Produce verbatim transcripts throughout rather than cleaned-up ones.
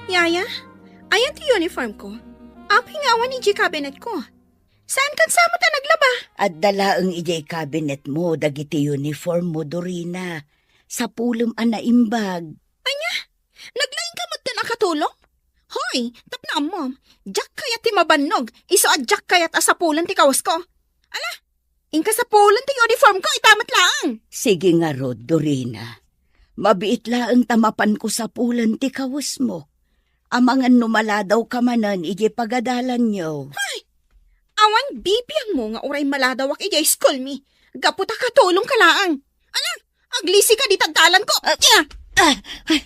Yaya, ayan ti uniform ko. Apay nga awan idiay cabinet ko? Saan kan sa met a naglaba? Adda laeng idiay cabinet mo dagiti uniform mo, Dorina. Sapulem a naimbag. Ania? Naglaing ka met a katulong? Hoy, tapno ammom, diak kayat ti mabannog, isu a diak kayat a sapulen ti kawas ko. Ala, inka sapulen ti uniform ko, ita met laeng. Sige ngarud, Dorina. Mabiit laeng ta mapanko sapulen ti kawes mo. Amangan no maladaw ka manen idiay pagadalanyo. Hay! Awan bibiangmo nga uray maladawak idiay school mi. Gapu ta katulong ka laeng. Ala, aglisi ka dita dalan ko. Ah, ah, ah,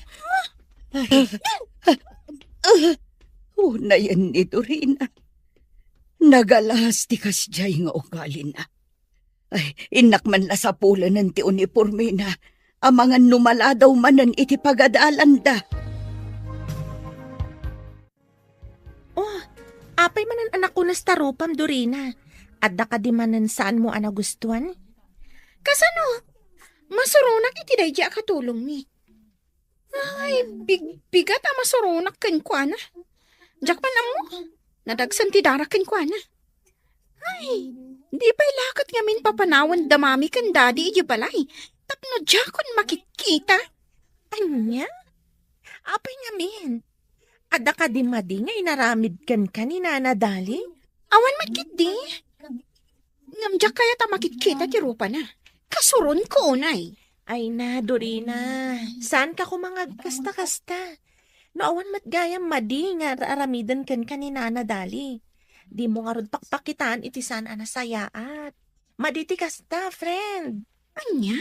ah, ah, unayen ni Dorina. Nagalas ti kasdiay nga ugalina. Ay, innak man la sapulenen ti unipormena. Amangan no maladaw manen iti pagadalanda. Oh, apay manen a nakunas ta rupam, Dorina? Adda kadi manen saanmo a nagustuan? Kasano? Masuronak iti daydi a katulongmi. Ay, big-, bigat a masuronak kenkuana. Diak man ammo, nadagsen ti darak kenkuana. Ay, di pay la ket ngamin papanawan da mami ken dadi idiay balay tapno diakon makitkita. Ania? Apay ngamin? Adda kadi madi nga inaramid kenka ni Nana Dali? Awan met ketdi. Ngem diak kayat a makitkita ti rupana. Kasuronko unay. Ay na, Dorina. Saanka koma nga agkasta-kasta? No awan met gayam madi nga ar-aramiden kenka ni Nana Dali, dimo ngarud pakpakitaan iti saan a nasayaat. Madi ti kasta, friend. Ania?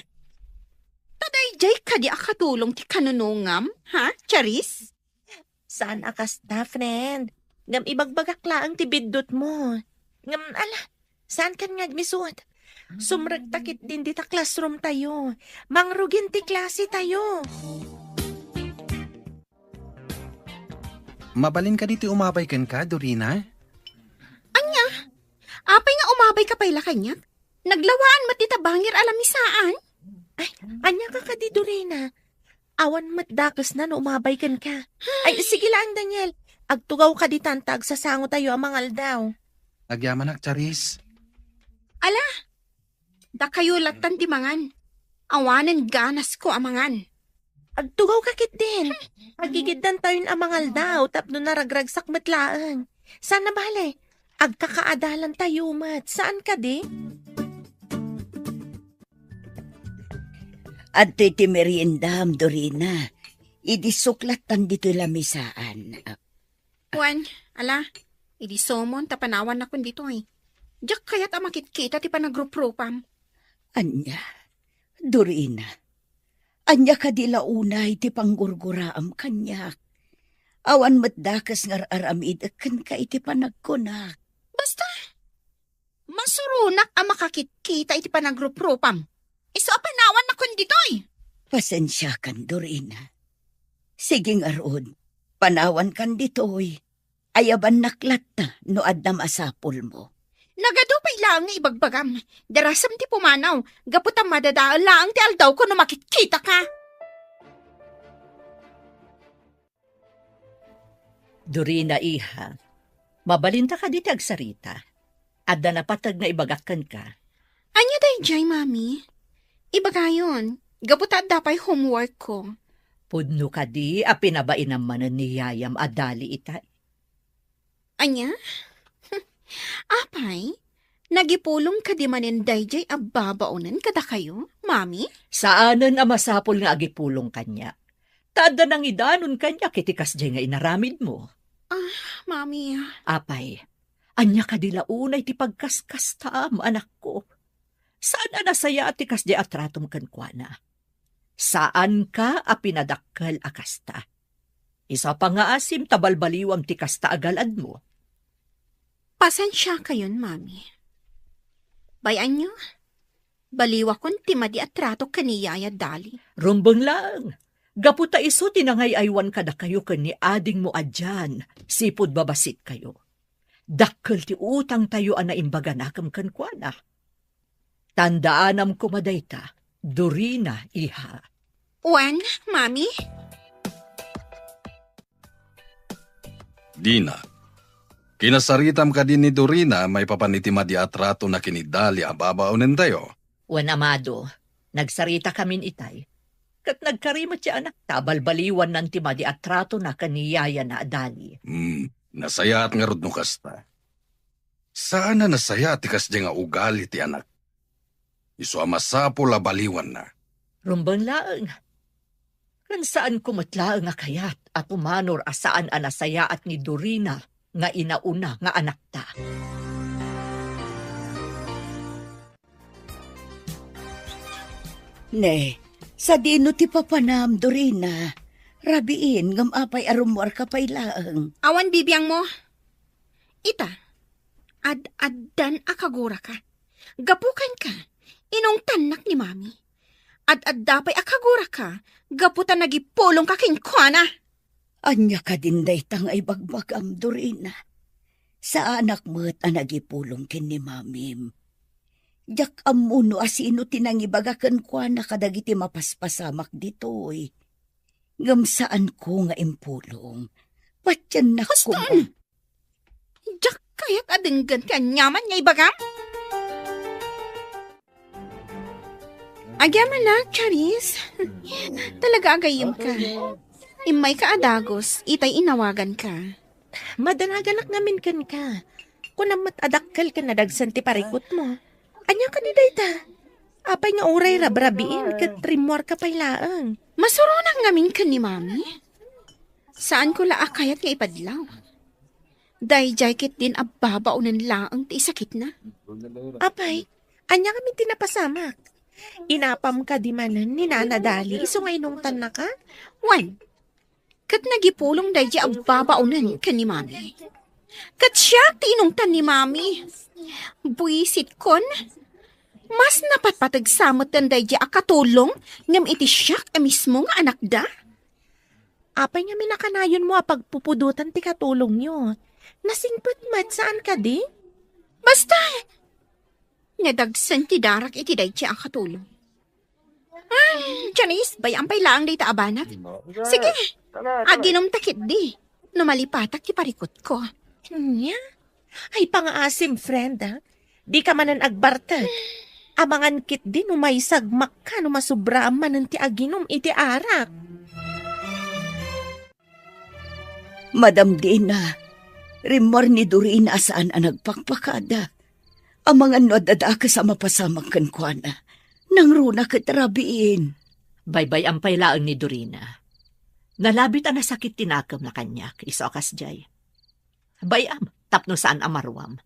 Ta daydiay kadi a katulong ti kanunongam, ha, Charis? Saan a kasta, friend. Ngem ibagbagak laeng ti biddutmo. Ngem ala, saankan nga agmisut. Sumrekta ketdin dita classroom tayo. Mangrugin ti klase tayo. Mabalin kadi ti umabay kenka, Dorina? Ania? Apay nga umabay ka pay la kaniak? Naglawaan met dita bangir a lamisaan. Ay, ania ka kadi, Dorina? Awan met dakesna no umabay kenka. Ay, sige lang, Daniel. Agtugaw ka ditan ta agsasango tayo a mangaldaw. Agyamanak, Charis. Ala, dakayo lattan ti mangan. Awanen ganas ko a mangan. Agtugaw ka ketdin. Agigiddan tayon a mangaldaw tapno naragragsak met laeng. Saan a bale, agkakaadalan tayo met. Saan kadi? Adtoy ti meriendam, Dorina. Idi suklattan ditoy lamisaan. Wen, ala, idi sumon ta panawannakon ditoy. Diak kayat a makitkita ti panagruprupam. Ania, Dorina, ania kadi la unay ti panggurguraam kaniak? Awan met dakes nga ar-aramidek kenka iti panagkunak. Basta, masuronak a makakitkita iti panagruprupam. Isu a panawannakon ditoy. Pasensiakan, Dorina. Sige ngarud, panawankan ditoy. Ayabannak latta no adda masapulmo. Nagadu pay laeng nga ibagbagam. Darasem ti pumanaw, gapu ta madadael laeng ti aldawko no makitkitaka. Dorina, iha, mabalinta kadi ti agsarita? Adda napateg nga ibagak kenka. Ania daydiay, Mami? Ibagayon, gapu ta adda pay homework ko. Pudno kadi a pinabainam manen ni yayam a Dali itay? Ania? Apay, nagipulong kadi manen daydiay a babaonen kadakayo, Mami? Saanen a masapul nga agipulong kaniak. Ta adda nangidanon kaniak iti kasdiay nga inaramidmo. Ah, Mami. Apay, ania kadi la unay ti pagkaskastaam, anakko? Saan a nasayaat ti kasdiay a tratom kenkuana. Saanka a pinadakkel a kasta. Isu a pangngaasim ta balbaliwam ti kasta a gal-admo. Pasensiakayon, Mami. Bay-anyo, baliwakon ti madi a trato ken ni Yaya Dali. Rumbeng laeng, gapu ta isu ti nangay-aywan kadakayo ken ni adingmo a Jan, sipud babasitkayo. Dakkel ti utangtayo a naimbaganakem kenkuana. Tandaanam koma dayta, Dorina, iha. Wen, Mami? Dina, kinasaritam kadi ni Dorina maipapan iti madi a tratona ken ni Dali a babaonentayo? Wen, amado, nagsaritakamin itay. Ket nagkari met ti anakta a balbaliwannan ti madi a tratona ken ni yayana a Dali. Hmm, nasayaat ngarud no kasta. Saan a nasayaat ti kasdiay nga ugali ti anak. Isu a masapul a baliwanna. Rumbeng laeng. Ken saanko met laeng a kayat a tumanor a saan a nasayaat ni Dorina nga inauna nga anakta. Ne, sadino ti papanam, Dorina? Rabiin, ngem apay a rummuarka pay laeng? Awan bibiangmo. Ita, ad-addan a kaguraka. Gapu kenka, inungtannak ni Mami. Ad-adda pay a kaguraka, gapu ta nagipulongka kenkuana. Ania kadin dayta nga ibagbagam, Dorina? Saanak met a nagipulong ken ni Mamim. Diak ammo no asino ti nangibaga kenkuana kadagiti mapaspasamak ditoy. Ngem saanko nga impulong. Patiennak koma. Diak kayat a denggen ti aniaman nga ibagam. Agyamanak, Charis. Talaga a gayyemka. Immayka a dagus, itay inawaganka. Madanaganak ngamin kenka. Kunam met a dakkel ken nadagsen ti parikutmo. Ania kadi dayta? Apay nga uray rabrabiin ket rimmuarka pay laeng? Masuronak ngamin ken ni Mami. Saanko la a kayat nga ipadlaw. Daydiay ketdin a babaonen laeng ti isakitna. Apay, ania ngamin ti napasamak? Inapam kadi manen ni Nana Dali isu nga inungtannaka? Wen, ket nagipulong daydiay a babaonen ken ni Mami. Ket siak ti inungtan ni Mami. Buisitkon, mas napatpateg sa metten daydiay a katulong ngem iti siak a mismo nga anakda. Apay ngamin a kanayonmo a pagpupudotan ti katulongyo? Nasingpet met, saan kadi? Basta, nadagsen ti darak iti daydiay a katulong. Ah, Janice, bay-am pay laeng dayta a banag. Sige, aginumta ketdi no malipatak ti parikutko. Ania? Ay, pangaasim, friend, ah. Dika manen agbartek. Amangan ketdi no maisagmakka no masubraam manen ti aginum iti arak. Madam Dina, rimmuar ni Dorina a saan a nagpakpakada. Amangan no adda dakes a mapasamak kenkuana. Nangruna ket rabiin. Baybay-am pay laeng ni Dorina. Nalabit a nasakit ti nakemna kaniak, isu a kasdiay. Bay-am, tapno saan a maruam.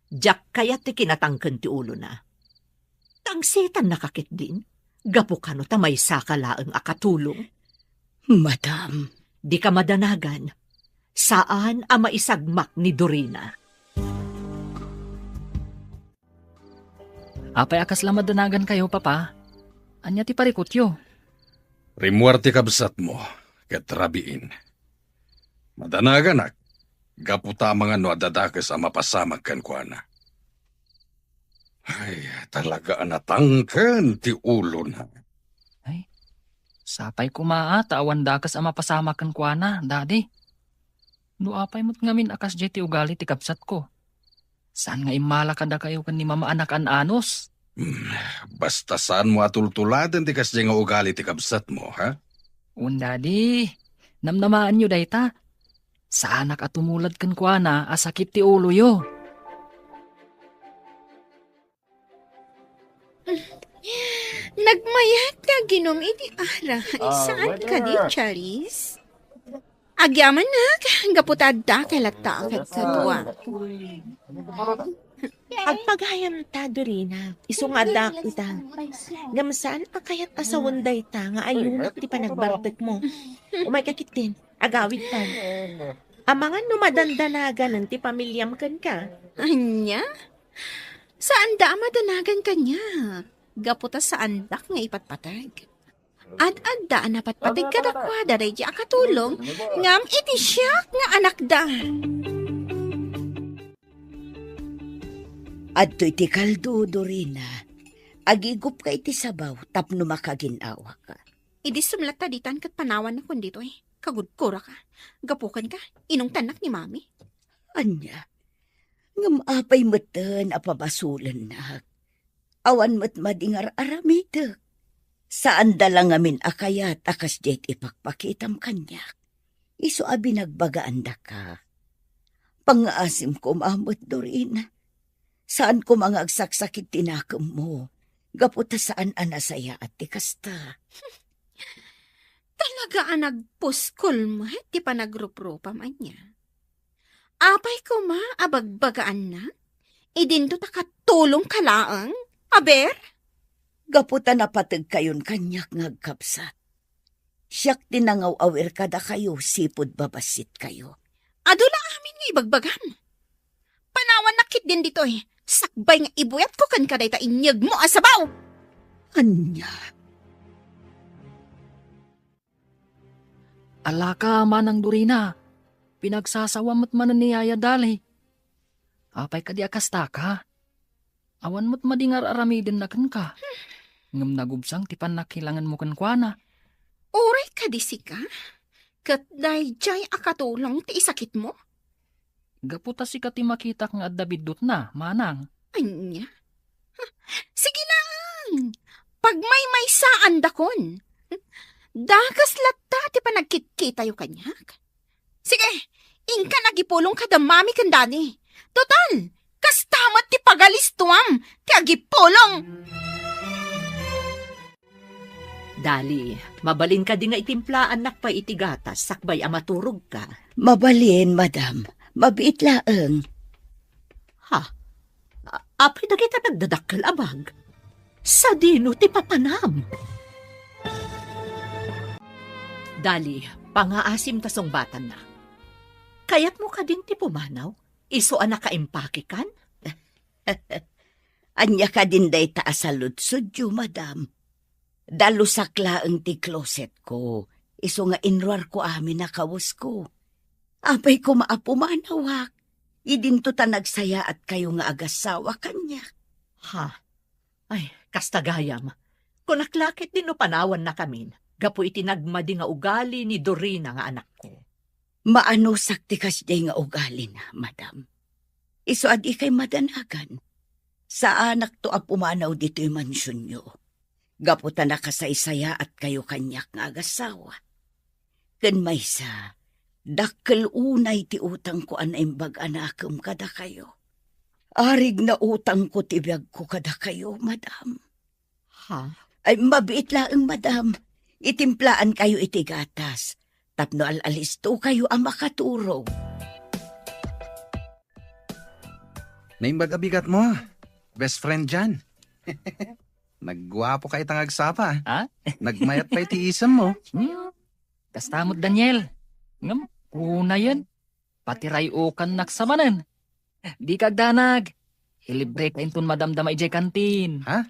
Diak kayat ti kinatangken ti ulona. Tangsetannaka ketdin, gapu kano ta maysaka laeng a katulong. Madam. Dika madanagan. Saan a maisagmak ni Dorina. Apay a kasla madanagankayo, Papa? Ania ti parikutyo? Rimmuar ti kabsatmo, ket rabiin. Madanaganak, gapu ta amangan no adda dakes a mapasamak kenkuana. Ay, talaga a natangken ti ulona. Ay, sapay koma a ta awan dakes a mapasamak kenkuana, Daddy. No apay met ngamin a kasdiay ti ugali ti kabsatko, saan nga immala kadakayo ken ni Mama a nakaan-anos? Hmm, basta saanmo a tultuladen ti kasdiay nga ugali ti kabsatmo, ha? Wen, Daddy, namnamaanyo dayta. Saanak a tumulad kenkuana a sakit ti uloyo. Nagmayat ti aginum iti arak. Saan kadi, Charis? Agyamanak, gapu ta adda kay latta a kadkadua. Agpagayam ta, Dorina. Isu nga adda ita. Ngem saan a kayat a sawen dayta nga ayunak ti panagbartekmo. Umayka ketdin, agawidtan. Amangan no madandanaganen ti pamiliam kenka. Ania? Saanda a madanagan kaniak, gapu ta saandak nga ipatpateg. Ad-adda a napatpateg kadakuada daydi a katulong, ngem iti siak nga anakda. Adtoy ti kaldo, Dorina. Agigupka iti sabaw tapno makagin-awaka. Idi sumlatta ditan ket panawanakon ditoy. kagudkuraka. Gapu kenka, inungtannak ni Mami. Ania? Ngem apay metten a pabasolennak? Awan met madingar aramidek. Saanda la ngamin a kayat a kasdiay ti ipakpakitam kaniak. Isu a binagbagaandaka. Pangngaasim koma met, Dorina. Saan koma nga agsaksakit ti nakemmo. Gapu ta saan a nasayaat ti kasta. Talaga a nagpuskol met ti panagruprupam ania. Apay koma a bagbagaannak? Idinto ta katulongka laeng? Aber? Gapu ta napategkayon kaniak nga agkabsat. Siak ti nangaw-awir kadakayo, sipud babassitkayo. Adu la amin nga ibagbagam. Panawannak ketdin ditoy, sakbay nga ibuyatko kenka dayta inyegmo a sabaw. Ania? Alaka, Manang Dorina, pinagsasawam met manen ni Yaya Dali. Apay kadi a kastaka? Awan met madingar aramidenna kenka. Ngem nagubsang ti pannakilangenmo kenkuana. Uray kadi sika, ket daydiay a katulong ti isakitmo? Gapu ta sika ti makitak nga adda biddutna, Manang. Ania? Sige laeng, pagmaymaysaandakon. Dakes latta ti panagkitkitayo kaniak. Sige, inkan agipulong kada Mami ken Daddy. Total, kasta met ti pagalistuam ti agipulong. Dali, mabalin kadi nga itimplaannak pay iti gatas sakbay a maturogka? Mabalin, madam. Mabiit laeng. Ha? A-, apay dagita nagdadakkel a bag? Sadino ti papanam? Dali, pangaasim ta sungbatanna. Kayatmo kadin ti pumanaw? Isu a nakaimpakekan? Ania kadin dayta a saludsodyo, madam? Dalusak laeng ti closetko, isu nga inruarko amin a kawesko. Apay koma a pumanawak, idinto ta nagsayaatkayo nga agassawa kaniak. Ha? Ay, kasta gayam. Kunak la ketdi no panawannakamin gapu iti nagmadi nga ugali ni Dorina nga anakko. Maanusak ti kasdiay nga ugalina, madam. Isu a dikay madanagan. Saanakto a pumanaw ditoy mansionyo. Gapu ta nakasaysayaatkayo kaniak nga agassawa. Ken maysa, dakkel unay ti utangko a naimbag a nakem kadakayo. Arig na utangko ti biagko kadakayo, madam. Ha? Ay, mabiit laeng, madam. Itimplaankayo iti gatas tapno al-alistokayo a makaturog. Naimbag a bigatmo, best friend Jan. Nagguapoka ita nga agsapa. Ha? Nagmayat pay ti isemmo. Hmm? Kasta met, Daniel. Ngem, unayen, patiray-okannak sa manen. Dika agdanag. Ilibreka inton madamdama idiay kantin. Ha?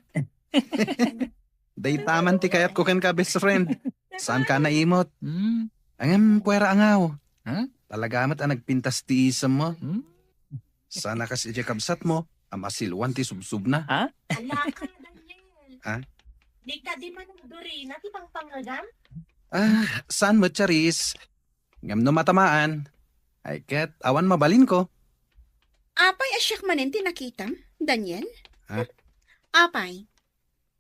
Dayta man ti kayatko kenka, best friend. Saanka naimot. Hmm. Ngem, puera angaw. Ha? Talaga met a nagpintas ti isemmo. Hmm? Saan a kas idiay kabsatmo a masiluan ti subsubna. Ha? Alaka, Daniel. Ha? Di kadi man Dorina ti pangpangagam? Ah, saan met, Charis? Ngem no matamaan, ay ket awan mabalinko. Apay a siak manen ti nakitam, Daniel? Ha? Apay,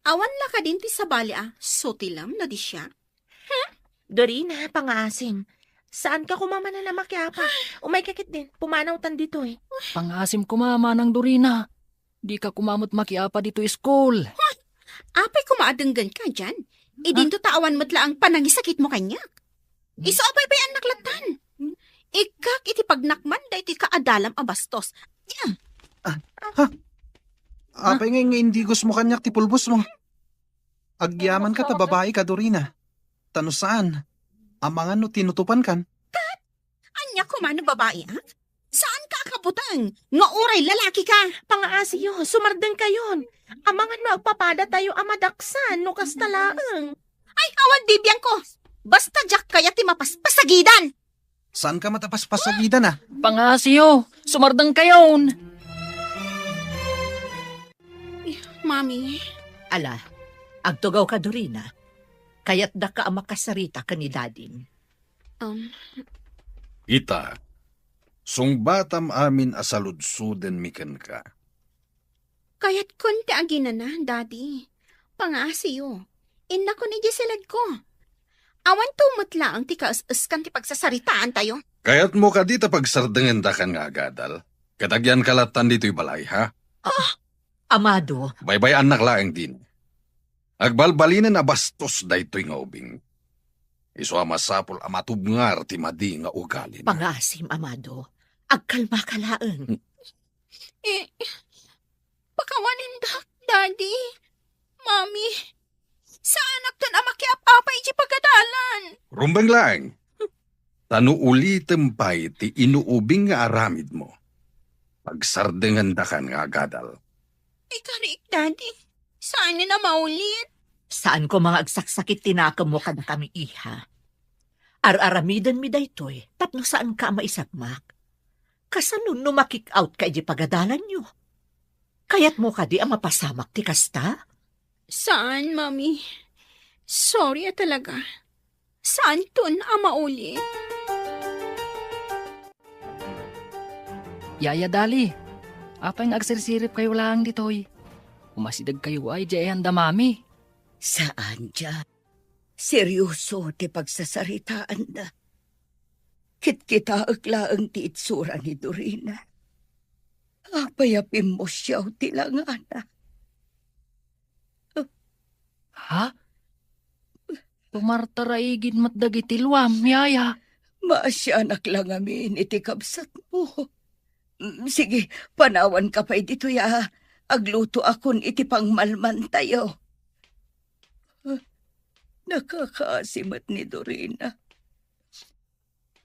awan la kadin ti sabali a sutilem no di siak? Hmm? Dorina, pangaasim. Saanka koma manen a makiapa. Umayka ketdin, pumanawtan ditoy. Pangaasim koma, Manang Dorina. Dika koma met makiapa ditoy school. Huh! Apay koma a denggenka, Jan? Idinto ta awan met laeng panangisakitmo kaniak. Isu a paypayannak lattan. Ikkak iti pagnakman daytoy kaadalam a bastos. Nya! Ah, ha? Apay ngay nga indigosmo kaniak ti pulbosmo? Agyamanka ta babaika, Dorina. Ta no saan, amangan no tinutopankan. Ania koma no babaik? Saanka a kabuteng nga uray lalakika? Pangaasiyo, sumardengkayon. Amangan no agpapadatayo a madaksan no kasta laeng. Ay, awan bibiangko. Basta diak kayat ti mapaspasagidan. Saanka met a paspasagidan, a? Pangaasiyo, sumardengkayon. Mami. Ala, agtugawka, Dorina. Kayatdaka a makasarita ken ni Dadim. Um, Ita, sungbatam amin a saludsodem mi kenka. Kayatkon ti aginana, Daddy. Pangasiyo. Innakon idiay siledko. Awan to met laeng ti kaes-eskan ti pagsasaritaantayo. Kayatmo kadi ta pagsardengendakan nga agadal? Ket agyanka lattan ditoy balay, ha? Ah! Amado. Baybay-annak laeng din. Agbalbalinen a bastos daytoy nga ubing. Isu a masapul a matubngar ti madi nga ugalina. Pangasim, Amado. Agkalmaka laeng. Eh, pakawanindak, Daddy, Mami. Saanakton a makiap-apay iti pagadalan. Rumbeng laeng. Ta no ulitem pay ti inuubing nga aramidmo, pagsardengendakan nga agadal. Ikariik, Daddy. Saanen a maulit. Saan koma nga agsaksakit ti nakemmo kadakami, iha. Ar-aramidenmi daytoy tapno saanka a maisagmak. Kasano no ma-kick out ka iti pagadalanyo? Kayatmo kadi a mapasamak ti kasta? Saan, Mami. Sorry a talaga. Saanton a maulit. Yaya Dali, apay nga agsirsiripkayo laeng ditoy? Umasidegkayo ay diay ayan da Mami. Saan, Jack. Serioso ti pagsasaritaanda. Kitkitaek laeng ti itsura ni Dorina. Apay a pimmusiaw ti langana. Ha? Tumartaraigid met dagiti luam, yaya. Maasianak la ngamin iti kabsatmo. Mm, sige, panawanka pay ditoy a aglutoakon iti pangmalmantayo. Ah, nakakaasi met ni Dorina.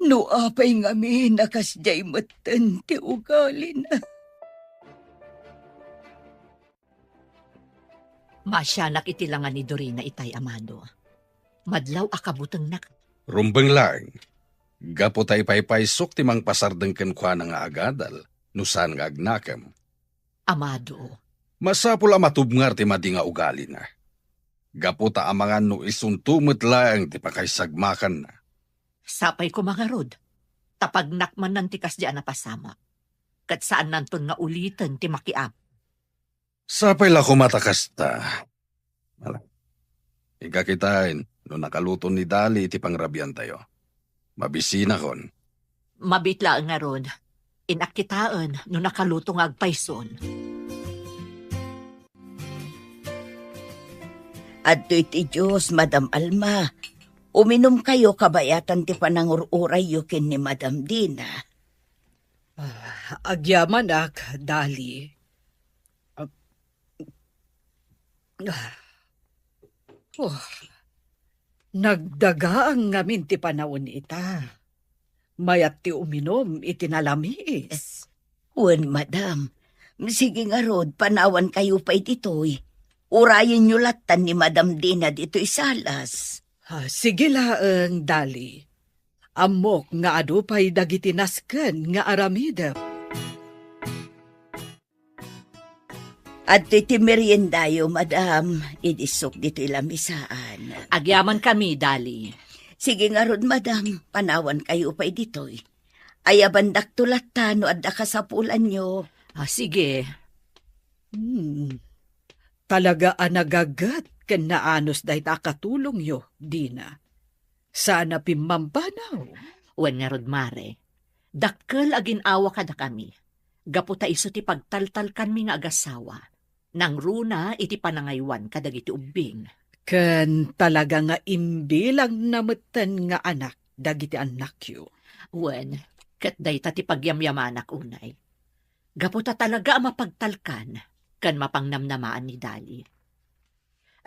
No apay ngamin a kasdiay metten ti ugalina. Maasianak iti langa ni Dorina itay, Amado. Madlaw a kabutengnak. Rumbeng laeng. Gapu ta ipaypaysok ti mangpasardeng kenkuana nga agadal, no saan nga agnakem. Amado. Masapul a matubngar ti madi nga ugalina. Gapu ta amangan no isunto met laeng ti pakaisagmakanna. Sapay koma ngarud, ta pagnak manen ti kasdi a napasamak. Ket saannanton nga uliten ti makiap. Sapay la koma ta kasta. Ala. Inka kitaen no nakaluton ni Dali iti pangrabiantayo. Mabisinakon. Mabiit laeng ngarud. Innak kitaen no nakaluto nga agpayson. Adtoy ti juice, Madam Alma. Uminumkayo kabayatan ti panangur-urayyo ken ni Madam Dina. Ah, agyamanak, Dali. Ah, ah. Oh, nagdagaang ngamin ti panawen ita. Mayat ti uminum iti nalamiis. Wen, madam. Sige ngarud, panawankayo pay ditoy. Urayenyo lattan ni Madam Dina ditoy salas. Ah, sige laeng, Dali. Ammok nga adu pay dagiti nasken nga aramidem. Adtoy ti meriendayo, madam, idi isok ditoy lamisaan. Agyamankami, Dali. Sige ngarud, madam, panawankayo pay ditoy. Ayabandakto latta no adda kasapulanyo. Ah, sige. Hmm. Talaga a nagaget ken naanus dayta a katulongyo, Dina. Saan a pimmambanaw. Wen ngarud, Mare, dakkel a gin-awa kadakami, gapu ta isu ti pagtaltalkanmi nga agasawa, nangruna iti panangaywan kadagiti ubbing. Ken talaga nga imbilangna metten nga anak dagiti annakyo. Wen, ket dayta ti pagyamyamanak unay. Gapu ta talaga a mapagtalkan ken mapangnamnamaan ni Dali.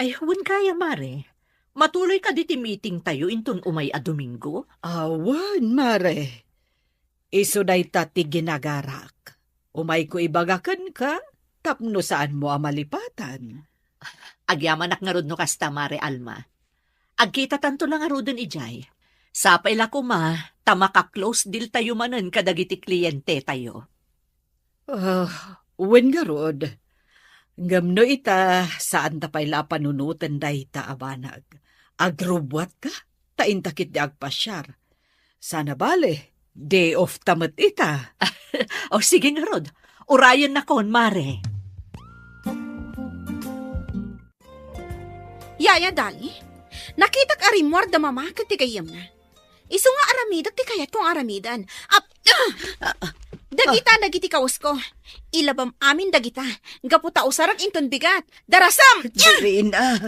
Ay, wen gayam, Mare. Matuloy kadi ti meetingtayo inton umay a Domingo? Awan, Mare. Isu dayta ti ginagarak. Umayko ibaga kenka tapno saanmo a malipatan. Agyamanak ngarud no kasta, Mare Alma. Agkitatanto la ngaruden idiay. Sapay la koma ta maka-close deal tayo manen kadagiti klientetayo. Ah, wen ngarud. Ngem no ita, saanta pay la a panunoten dayta a banag. Agrubbuatka, ta inta ketdi agpasiar. Sana bale, day off ta met ita. O, sige ngarud. Urayennakon, Mare. Yaya Dali, nakitak a rimmuar da Mama ket ti gayyemna. Isu nga aramidek ti kayatko nga aramiden. Ap-, ah! Dagita dagiti kawasko. Ilabam amin dagita. Gapu ta usarek inton bigat. Darasam! Dorina,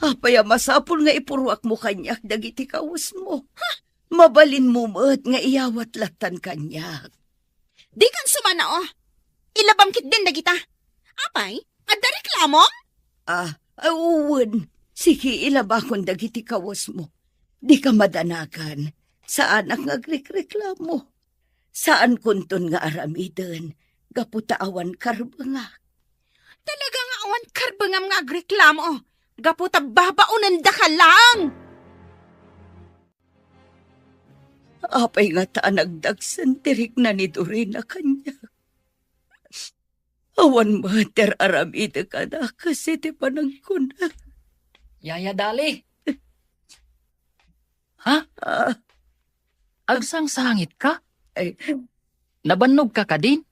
apay a masapul nga ipuruakmo kaniak dagiti kawasmo? Mabalinmo met nga iyawat lattan kaniak. Dikan sumano. Ilabam ketdin dagita. Apay, adda reklamom? Ah, wen. Sige, ilabakon dagiti kawasmo. Dika madanagan. Saanak nga agrekreklamo. Saankonton nga aramiden gapu ta awan karbengak. Talaga nga awan karbengam nga agreklamo gapu ta babaonendaka laeng. Apay ngata a nagdagsen ti rikna ni Dorina kaniak? Awan met ti ar-aramidek a dakes iti panagkuna. Yaya Dali. Ha? Ah. Agsangsangitka? Ay. Nabannogka kadin?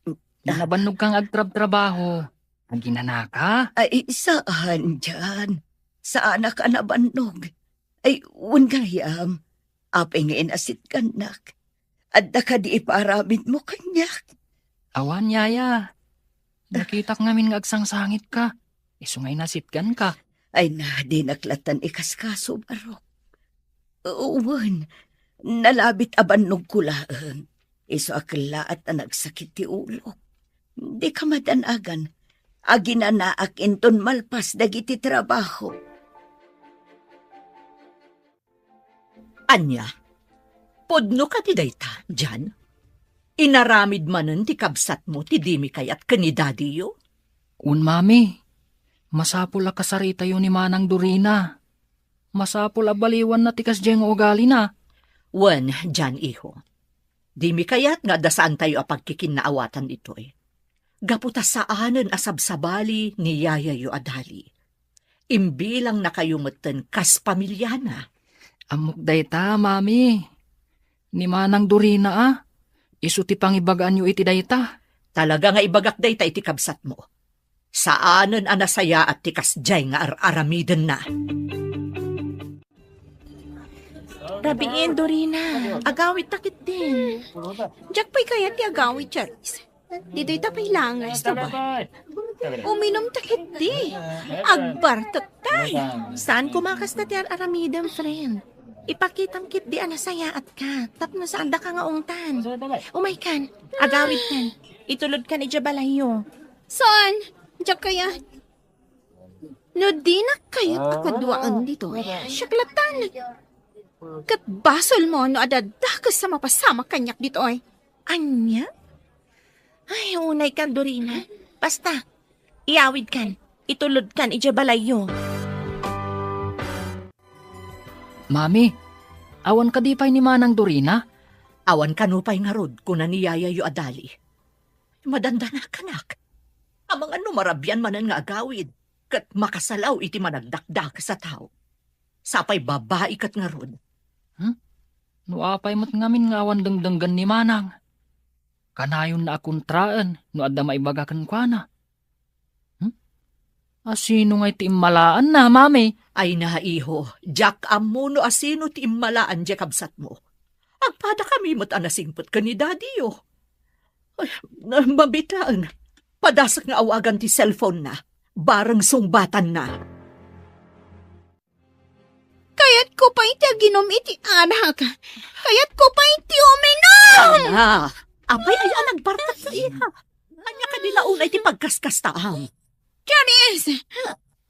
Ah. Nabannogka nga agtrabtrabaho. Aginanaka? Ay, saan, Jan. Saanak a nabannog. Ay, wen gayam. Apay nga inasitgannak? Adda kadi ipaaramidmo kaniak? Awan, Yaya. Nakitak ngamin nga agsangsangitka. Isu nga inasitganka. Ay na, dinak lattan ikaskaso, barok. Wen, nalabit a bannogko laeng. Isu a kellaat a nagsakit ti ulok. Dika madanagan. Aginanaak inton malpas dagiti trabaho. Ania? Pudno kadi dayta, Jan? Inaramid manen ti kabsatmo ti dimi kayat ken ni dadiyo? Wen, Mami. Masapul a kasaritayo ni Manang Dorina. Masapul a baliwanna ti kasdiay nga ugalina. Wen, Jan, iho. Dimi kayat nga adda saantayo a pagkikinnaawatan ditoy. Gapu ta saanen a sabsabali ni yayayo a Dali. Imbilangnakayo metten kas pamiliana. Ammok dayta, Mami. Ni Manang Dorina a, isu ti pangibagaanyo iti dayta. Talaga nga ibagak dayta iti kabsatmo. Saanen a nasayaat ti kasdiay nga ar-aramidenna. Rabiin, Dorina. Agawidta ketdin. Diak pay kayat ti agawid, Charis. Ditoyta pay laeng nga restaurant. Uminumta ketdi. Agbartekta. Saan koma kasta ti ar-aramidem, friend. Ipakitam ketdi a nasayaatka tapno saandaka nga ungtan. Umaykan, agawidkan. Itulodkan idiay balayyo. Saan? Diak kayat. No dinak kayat a kaduaen ditoy, siak lattan. Ket basolmo no adda dakes a mapasamak kaniak ditoy. Ania? Ay, unaykan, Dorina. Basta, iyawidkan, itulodkan idiay balayyo. Mami, awan kadi pay ni Manang Dorina? Awan kano pay ngarud, kuna ni yayayo a Dali. Madandanakanak. Amangan no marabian manen nga agawid, ket makasalaw iti managdakdakes a tao. Sapay babai ket ngarud. Hmm? No apay met ngamin nga awan dengdenggen ni Manang? Kanayonna a kontraen no adda maibaga kenkuana. Hmm? Asino ngay ti immalaanna, Mami? Ay na, iho, diak ammo no asino ti immalaan diay kabsatmo. Agpadakami met a nasingpet ken ni Dadiyo. Ay, mabitaen. Padasek nga awagan ti cellphone-na. Bareng sungbatanna. Kayatko pay ti aginum iti arak. Kayatko pay ti uminum! Ana, apay aya a nagbartek ta iha? Ania kadi la unay ti pagkaskastaam? Charis!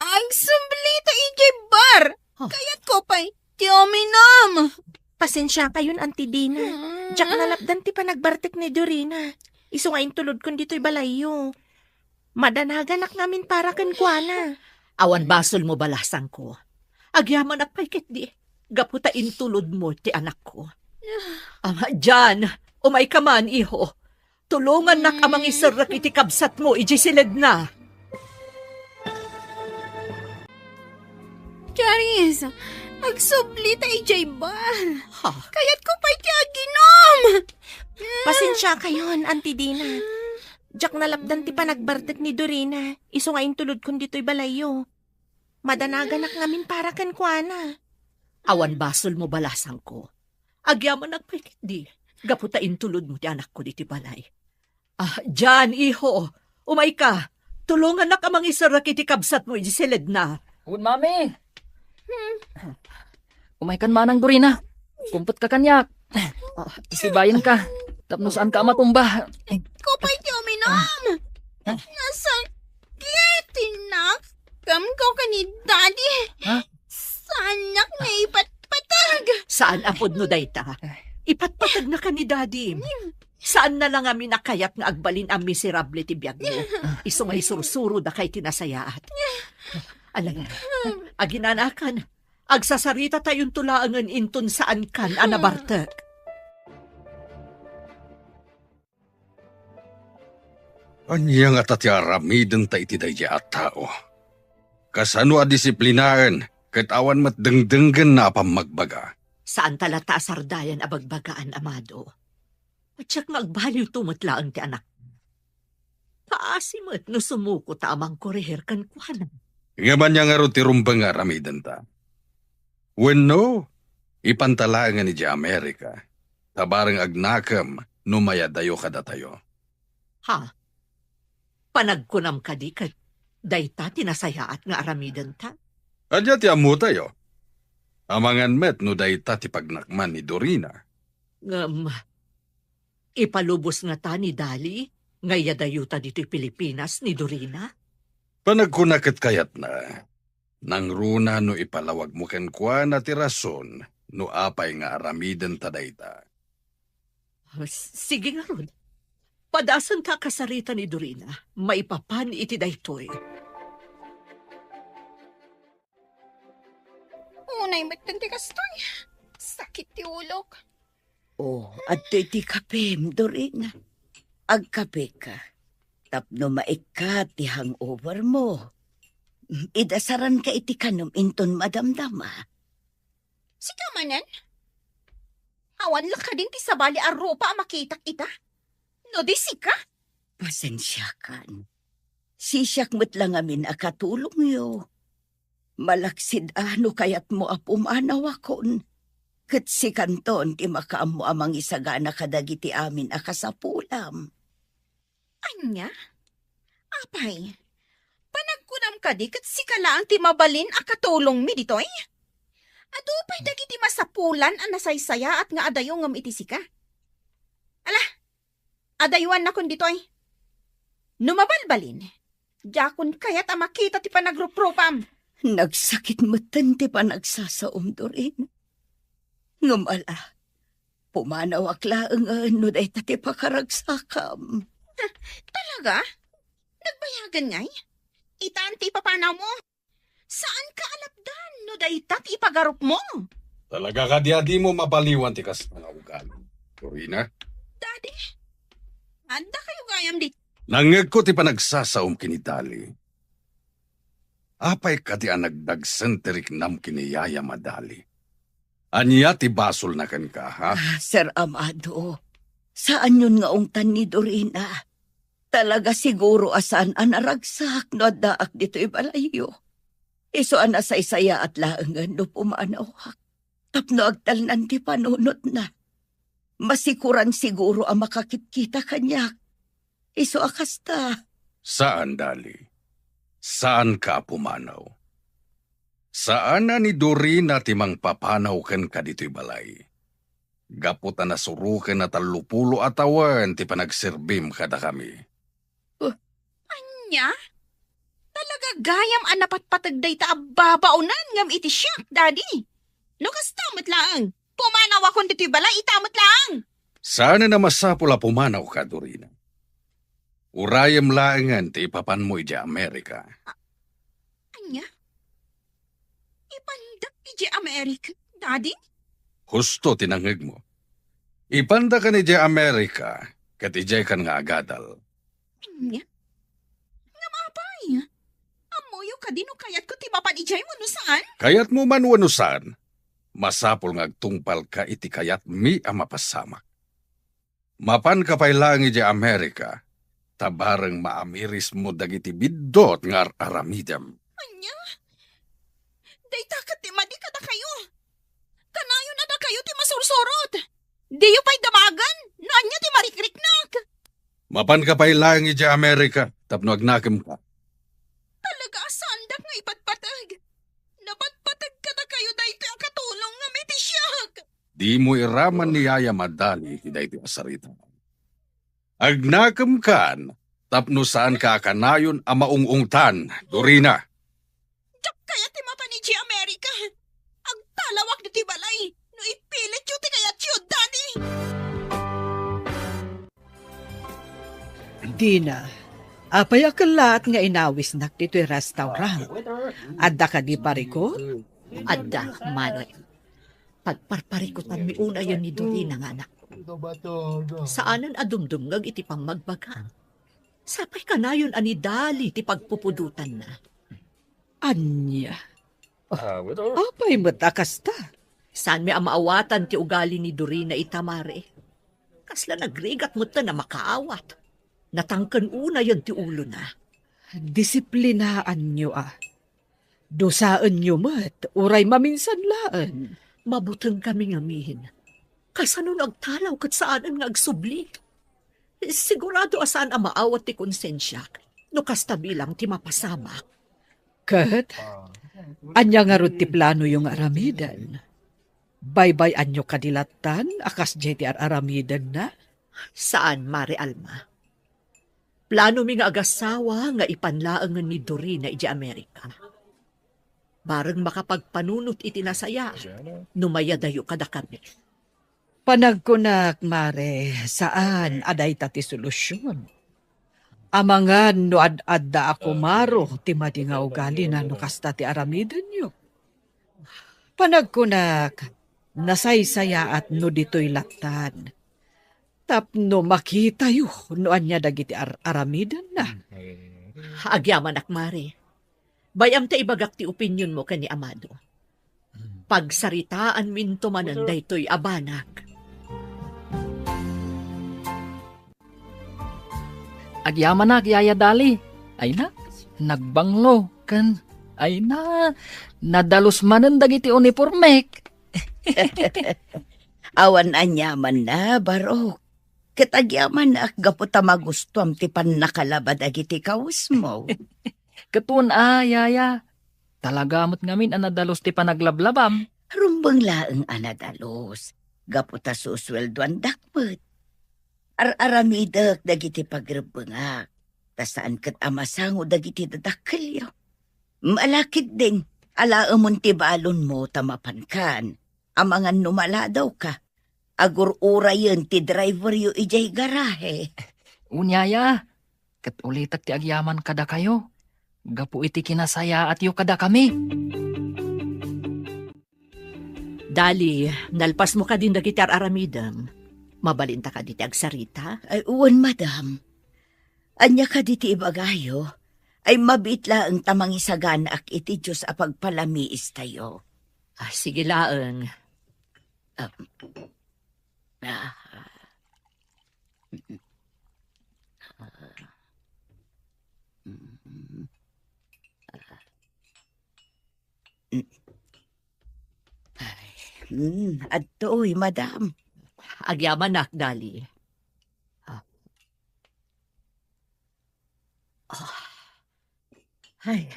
Agsublita idiay bar! Huh? Kayatko pay ti uminum! Pasensiakayon, Auntie Dina. Hmm. Diak nalapdan ti panagbartek ni Dorina. Isu nga intulodkon ditoy balayyo. Madanaganak ngamin para kenkuana. Awan basolmo, balasangko. Agyamanak pay ketdi, gapu ta intulodmo ti anakko. Ah, Jan, umayka man, iho. Tulongannak a mangiserrek iti kabsatmo idiay siledna. Charis, Agsubli ta idiay bar. Ha? Kayatko pay ti aginom. Pasensiakayon, Auntie Dina. Diak nalapdan ti panagbartek ni Dorina, isu nga intulodkon ditoy balayyo. Madanaganak ngamin para kenkuana. Awan basolmo, balasangko. Agyamanak pay ketdi, gapu ta intulodmo ti anakko ditoy balay. Ah, Jan, iho, umayka. Tulongannak a mangiserrek iti kabsatmo idiay siledna. Wen, Mami. Umaykan manang, Dorina. Kumpetka kaniak. Ah, sibayenka. Tapno saanka a matumba. Kupay ti uminom. Nasakit ti nakemko ken ni Daddy. Ha? Saannak nga ipatpateg. Saan a pudno dayta. Ipatpategnaka ni Daddy. Saanna la ngamin a kayat nga agbalin a miserable ti biagmo. Isu nga isursurodaka iti nasayaat. Ala, aginanakan, agsasaritatayon laengen inton saankan a nabartek. Ania ngata ti aramidenta iti daydiay a tao? Kasano a disiplinaen ket awan met dengdenggenna a pammagbaga? Saanta latta a sardayan a bagbagaan, amado. Diak nga agbaliwto met laeng ti anak. Paasi met no sumuko ta a mangkorehir kenkuana. Ngem ania ngarud ti rumbeng nga aramidenta? Wenno, ipanta laengen idiay Amerika, ta bareng agnakem no mayadayo kadatayo. Ha? Panagkunam kadi ket dayta ti nasayaat nga aramidenta? Ania ti ammotayo? Amangan met no dayta ti pagnakman ni Dorina. Ngem, ipalubos ngata ni Dali nga iyadayota ditoy Pilipinas ni Dorina? Panagkuna ket kayatna, nangruna no ipalawagmo kenkuana ti rason no apay nga aramidenta dayta. S-, sige ngarud. Padasenta a kasarita ni Dorina maipapan iti daytoy. Unay metten ti kastoy. Sakit ti ulok. Oh, adtoy ti kapem, Dorina. Agkapeka. Tapno maikkat ti hangover mo. Idasaranka iti kanem inton madamdama. Sika manen? Awan la kadin ti sabali a rupa a makitak ita? No di sika? Pasensiakan. Sisiak met la ngamin a katulongyo. Malaksid a no kayatmo a pumanawakon, ket sikanton ti makaammo a mangisagana kadagiti amin a kasapulam. Ania? Apay, panagkunam kadi ket sika laeng ti mabalin a katulongmi ditoy? Adu pay dagiti masapulan a nasaysayaat nga adayongem iti sika. Ala, adayuannakon ditoy. No mabalbalin, diakon kayat a makita ti panagruprupam. Nagsakit metten ti panagsasaom, Doreen. Ngem ala, pumanawak laengen no dayta ti pakaragsakam. Talaga? Nagbayagen ngay? Itan ti ipapanawmo. Saanka a lapdan no dayta ti ipagarupmo. Talaga kadi a dimo mabaliwan ti kasta nga ugali, Dorina? Daddy, adda kayo gayam di. Nangngegko ti panagsasaom ken ni Dali. Apay kadi a nagdagsen ti riknam ken ni Yaya, Madali? Ania ti basolna kenka, ha? Ah, Sir Amado, saanyon nga ungtan ni Dorina. Talaga siguro a saan a naragsak no addaak ditoy balayyo. Isu a nasaysayaat laengen no pumanawak tapno agtalnan ti panunotna. Masikuran siguro a makakitkita kaniak. Isu a kasta. Saan, Dali. Saanka a pumanaw. Saan a ni Dorina ti mangpapanaw kenka ditoy balay. Gapu ta nasuroken a tallopulo a tawen ti panagserbim kadakami. Uh, ania? Talaga gayam a napatpateg dayta a babaonan ngem iti siak, Daddy. No kasta met laeng, pumanawakon ditoy balay ita met laeng. Saan a masapul a pumanawka, Dorina. Urayem laengen ti ipapanmo idiay Amerika. A-, ania? Ipandak idiay Amerika, Daddy? Husto ti nangngegmo. Ipandakan idiay Amerika, ket idiaykan nga agadal. Ania? Ngem apay? Ammoyo kadi no kayatko ti mapan idiay wenno saan? Kayatmo man wenno saan, masapul nga agtungpalka iti kayatmi a mapasamak. Mapanka pay laeng idiay Amerika, ta bareng maamirismo dagiti biddut nga ar-aramidem. Ania? Dayta ket ti madi kadakayo. Kanayon a dakayo ti masursurot. Diyo pay damagen no ania ti marikriknak. Mapanka pay laeng idiay Amerika tapno agnakemka. Talaga a saandak nga ipatpateg. Napatpateg kadakayo daytoy a katulong ngem iti siak. Dimo iraman ni Yaya Madali iti daytoy a sarita. Agnakemkan tapno saanka a kanayon a maung-ungtan, Dorina. Diak kayat ti mapan idiay Amerika. Agtalawak ditoy balay no ipilityo ti kayatyo, Daddy. Dina, apay a kellaat nga inawisnak ditoy restaurant? Adda kadi parikut? Adda, Mare. Pagparparikutanmi unayen ni Dorina nga anak. Saanen a dumdumngeg iti pammagbaga. Sapay kanayon a ni Dali ti pagpupudotanna. Ania? Ah, with her? Apay met a kasta? Saanmi a maawatan ti ugali ni Dorina ita, Mare. Kasla nagrigat metten a makaawat. Natangken unayen ti ulona. Disiplinaanyo a. Dusaenyo met, uray maminsan laeng. Mabutengkami ngamin. Kasano no agtalaw ket saanen nga agsubli? Sigurado a saan a maawat ti konsensiak no kasta bilang ti mapasamak. Ket, ania ngarud ti planoyo nga aramiden? Baybay-anyo kadi lattan a kasdiay ti ar-aramidenna? Saan, Mare Alma. Planomi nga agasawa nga ipan laengen ni Dorina idiay Amerika. Bareng makapagpanunot iti nasaya no mayadayo kadakami. Panagkunak, Mare, saan a dayta ti solusion. Amangan no ad-adda a kumaro ti madi nga ugalina no kasta ti aramidenyo. Panagkunak, nasaysayaat no ditoy lattan. Tapno makitayo no ania dagiti ar-aramidenna. Agyamanak, Mare. Bay-am ta ibagak ti opinionmo ken ni Amado. Pagsaritaanminto manen daytoy a banag. Agyamanak, Yaya Dali. Ay na, nagbanglo, ken, ay na, nadalus manen dagiti unipormek. Awan aniamanna, Barok. Ket agyamanak gapu ta magustuam ti pannakalaba dagiti kawesmo. Ket wen a, Yaya. Talaga met ngamin a nadalus ti panaglablabam. Rumbeng laeng a nadalus, gapu ta susueldoandak met. Ar-aramidek dagiti pagrebbengak, ta saan ket a masango dagiti dadakkelyo. Ala ketdin, alaemon ti balonmo ta mapankan. Amangan no maladawka, agur-urayen ti driveryo idiay garahe. Wen, Yaya, ket ulitek ti agyaman kadakayo, gapu iti kinasayaatyo kadakami. Dali, nalpasmo kadin dagiti ar-aramidem. Mabalinta kadi ti agsarita? Ay, wen, madam. Ania kadi ti ibagayo? Ay, mabiit laeng ta mangisaganaak iti Dios a pagpalamiistayo. Ah, sige laeng. Ah, ah. Ay, mm, adtoy, madam. Agyamanak, Dali. Ah. Ah. Ay,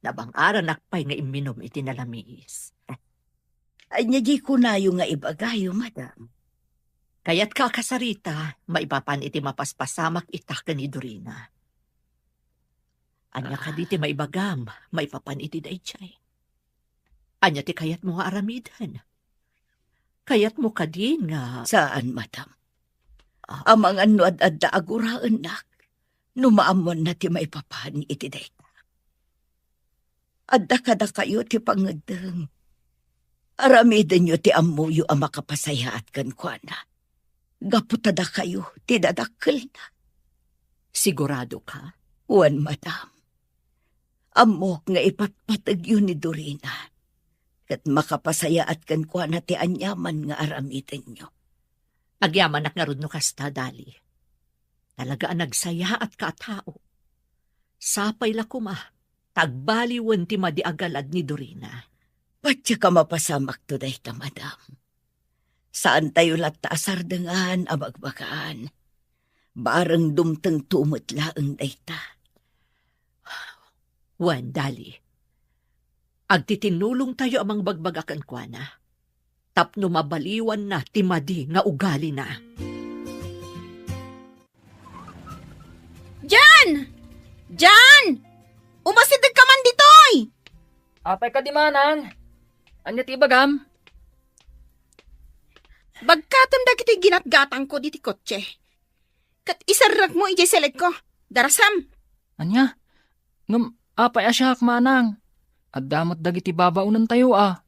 nabang-aranak pay nga imminom iti nalamiis. Ania di kunayo nga ibagayo, madam? Kayatka a kasarita, maipapan iti mapaspasamak ita ken ni Dorina. Ania kadi ti maibagam, maipapan iti daydiay? Ania ti kayatmo nga aramiden? Kayatmo kadi nga Saan, madam. Ah. Amangan no ad-adda a guraennak, no maammoanna ti maipapan iti dayta. Adda kadakayo ti pangngeddeng. Aramidenyo ti ammoyo a makapasayaat kenkuana. Gapu ta dakayo ti dadakkelna. Sigurado ka? Wen, madam. Ammok nga ipatpategyo ni Dorina. ket makapasayaat kenkuana ti aniaman nga aramidenyo. Agyamanak ngarud no kasta, Dali. Talaga a nagsayaatka a tao. Sapay la koma, ta agbaliwen ti madi a galad ni Dorina. Patiek a mapasamakto dayta, madam. Saantayo latta a sardengan a bagbagaan. Bareng dumtengto met laeng dayta. Wen, Dali. Agtitinulongtayo a mangbagbaga kenkuana tapno mabaliwanna ti madi nga ugalina. Jan! Jan! Umasidegka man ditoy! Apay kadi, manang? Ania ti ibagam? Bagkatem dagiti ginatgatangko diti kotse. Ket iserrekmo idiay selekko. Darasem. Ania? Ngem apay a siak, manang? Adda met dagiti babaonentayo a.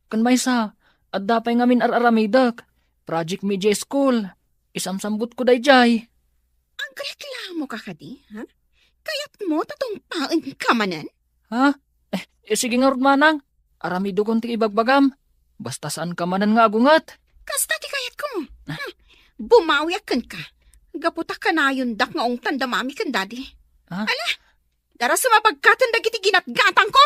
Ken maysa, adda pay ngamin ar-aramidek. Project mi idiay school. Isamsambutko daydiay. Agreklamoka kadi, ha? Kayatmo ta tungpaenka manen? Ha? Eh, eh, sige ngarud, manang. Aramidekon ti ibagbagam. Basta saanka manen nga agunget. Kasta ti kayatko. Ah. Hmm. Bumawiak kenka. Gapu ta kanayondak nga ungtan da mami ken dadi. Ah? Ala, darasem a bagkatem dagiti ginatgatangko.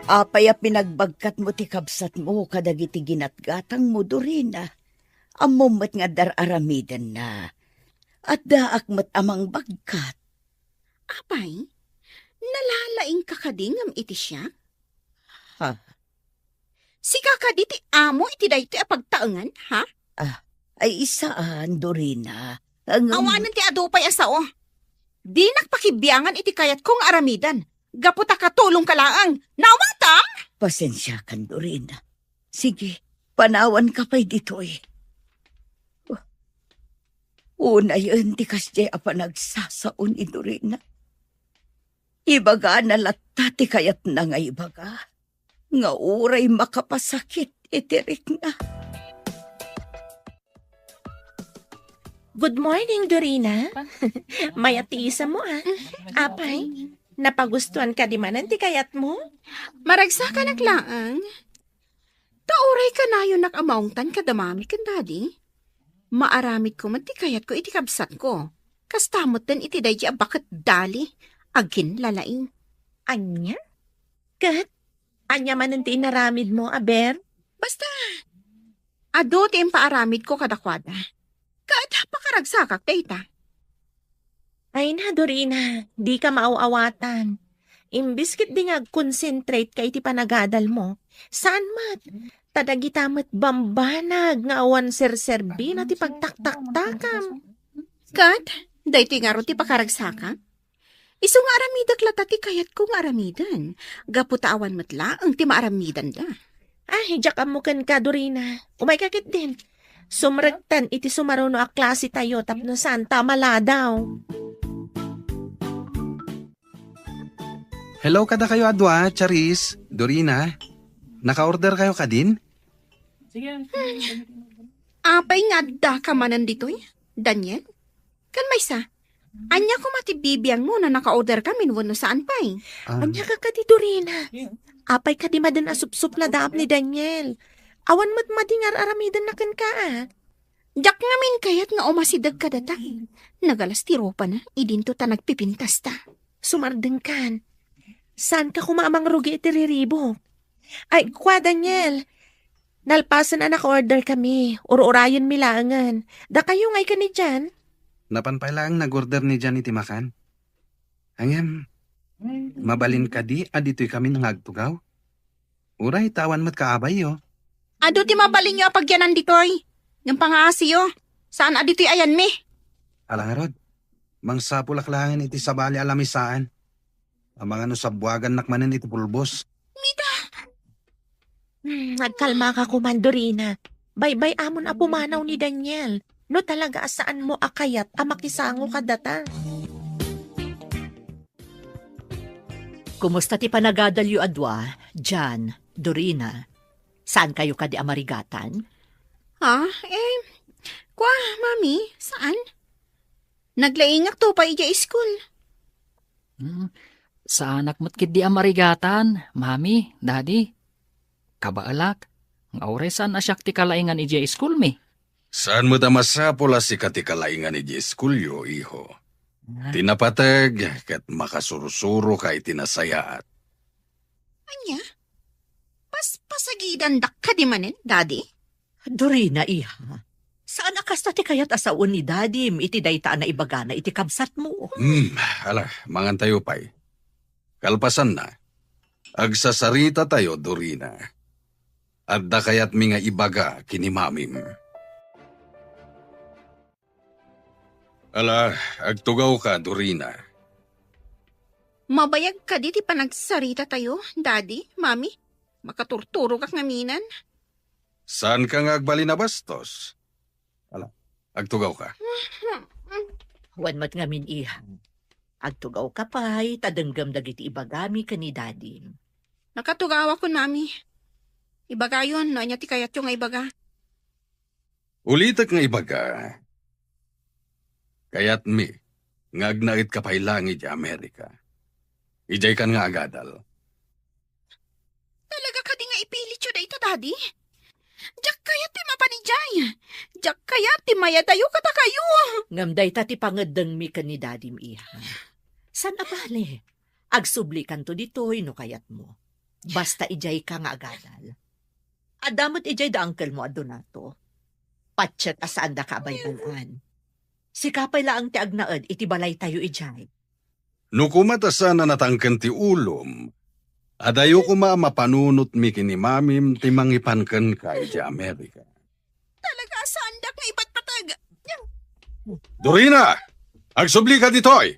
Apay a pinagbagkatmo ti kabsatmo kadagiti ginatgatangmo, Dorina? Ammom met nga adda ar-aramidenna. Addaak met a mangbagkat. Apay, nalalaingka kadi ngem iti siak? Ha? Sika kadi ti amo iti daytoy a pagtaengan, ha? Ah, ay, saan, Dorina. Ang Awanen ti adu pay a sao. Dinak pakibiangan iti kayatko nga aramiden. Gapu ta katulongka laeng. Naawatam? Pasensiakan, Dorina. Sige, panawanka pay ditoy. Unayen ti kasdiay a panagsasao ni Dorina. Ibagana latta ti kayatna nga ibaga, nga uray makapasakit iti rikna. Good morning, Dorina. Mayat ti isammo, ah. Apay, napagustuan kadi manen ti kayatmo? Maragsakanak laeng. Ta uray kanayonnak a maungtan kada mami ken dadi, maaramidko met ti kayatko iti kabsatko. Kasta metten iti daydi a baket Dali, aginlalaing. Ania? Ket ania manen ti inaramidmo, aber? Basta, adu ti impaaramidko kadakuada. Ket pakaragsakak dayta. Ay na, Dorina, dika maaw-awatan. Imbes ketdi nga agconcentrate ka iti panagadalmo, saan met, ta dagita met bambanag nga awan serserbina ti pagtaktaktakam. Ket, daytoy ngarud ti pakaragsakak? Isu nga aramidek latta ti kayatko nga aramiden, gapu ta awan met laeng ti maaramidenda. Ah, diak ammo kenka, Dorina. Umayka ketdin. Sumrektan iti sumaruno a klase tayo tapno saan ta maladaw. Hello kadakayo a dua, Charis, Dorina. Naka-order kayo kadin? Apay nga addaka manen ditoy, Daniel? Ken maysa, ania koma ti bibiangmo no naka-order kamin wenno saan pay? Ah. Ania ka kadi, Dorina? Apay kadi maden a supsupnadaam ni Daniel? Awan met madi nga ar-aramidenna kenka, a? Diak ngamin kayat nga umasideg kadata. Nagalas ti rupana, idinto ta nagpipintas ta. Sumardengkan. Saanka koma a mangrugi iti riribuk? Ay, kua, Daniel. Nalpasen a naka-order kami. Ur-urayenmi laengen. Dakayo ngay ken ni Jan? Napan pay laeng nag-order ni Jan iti makan. Ngem, mabalin kadi a ditoy kami nga agtugaw? Uray ta awan met kaabayyo. Adu ti mabalinyo a pagyanan ditoy. Ngem pangaasiyo, saan a ditoy ayanmi. Ala ngarud, mangsapulak laengen iti sabali a lamisaan. Amangan no sabbuagannak manen iti pulbos. Mita! Hmm, agkalmaka koman, Dorina. Baybay-amon a pumanaw ni Daniel. No talaga a saanmo a kayat a makisango kadata. Kumusta ti panagadalyo a dua, Jan, Dorina? Saan kayo kadi a marigatan? Ha? Eh, kwa, Mami, saan? Naglaingak to pay idiay school. Hmm. Saanak met ketdi a marigatan, Mami, Daddy. Kabaelak, nga uray saan a siak ti kalaingan idiay iskulmi. Saan met a masapul a sika ti kalaingan idiay iskulyo, iho. Ah. Ti napateg ket makasursuroka iti nasayaat. Ania? Paspasagidandak kadi manen, Daddy? Dorina, iha. Saan a kasta ti kayat a sawen ni Dadim iti dayta a naibagana iti kabsatmo? Hmm, ala, mangantayo pay. Kalpasanna, agsasarita tayo, Dorina. Adda kayatmi nga ibaga ken ni Mamim. Ala, agtugawka, Dorina. Mabayag kadi ti panagsarita tayo, Daddy, Mami? Makaturturogak ngamin. Saanka nga agbalin a bastos? Ala, agtugawka. Wen met ngamin, iha. Agtugawka pay, ta denggem dagiti ibagami ken ni Dadim. Nakatugawakon, Mami. Ibagayon no ania ti kayatyo nga ibaga. Ulitek nga ibaga, kayatmi nga agnaedka pay laeng idiay Amerika. Idiaykan nga agadal. Talaga kadi nga ipilityo dayta, Daddy? Diak kayat ti mapan idiay. Diak kayat ti mayadayo kadakayo. Ngem dayta ti pangeddengmi ken ni Dadim, iha. Saan a bale, agsublikanto ditoy no kayatmo. Basta idiayka nga agadal. Adda met idiay da unclemo a Donato. Patiek a saandaka a baybayan. Sika pay laeng ti agnaed iti balaytayo idiay. No koma ta saan a natangken ti ulom, adayo koma a mapanunotmi ken ni Mamim ti mangipan kenka idiay Amerika. Talaga a saandak nga ibatbatag. Dorina! Agsublika ditoy!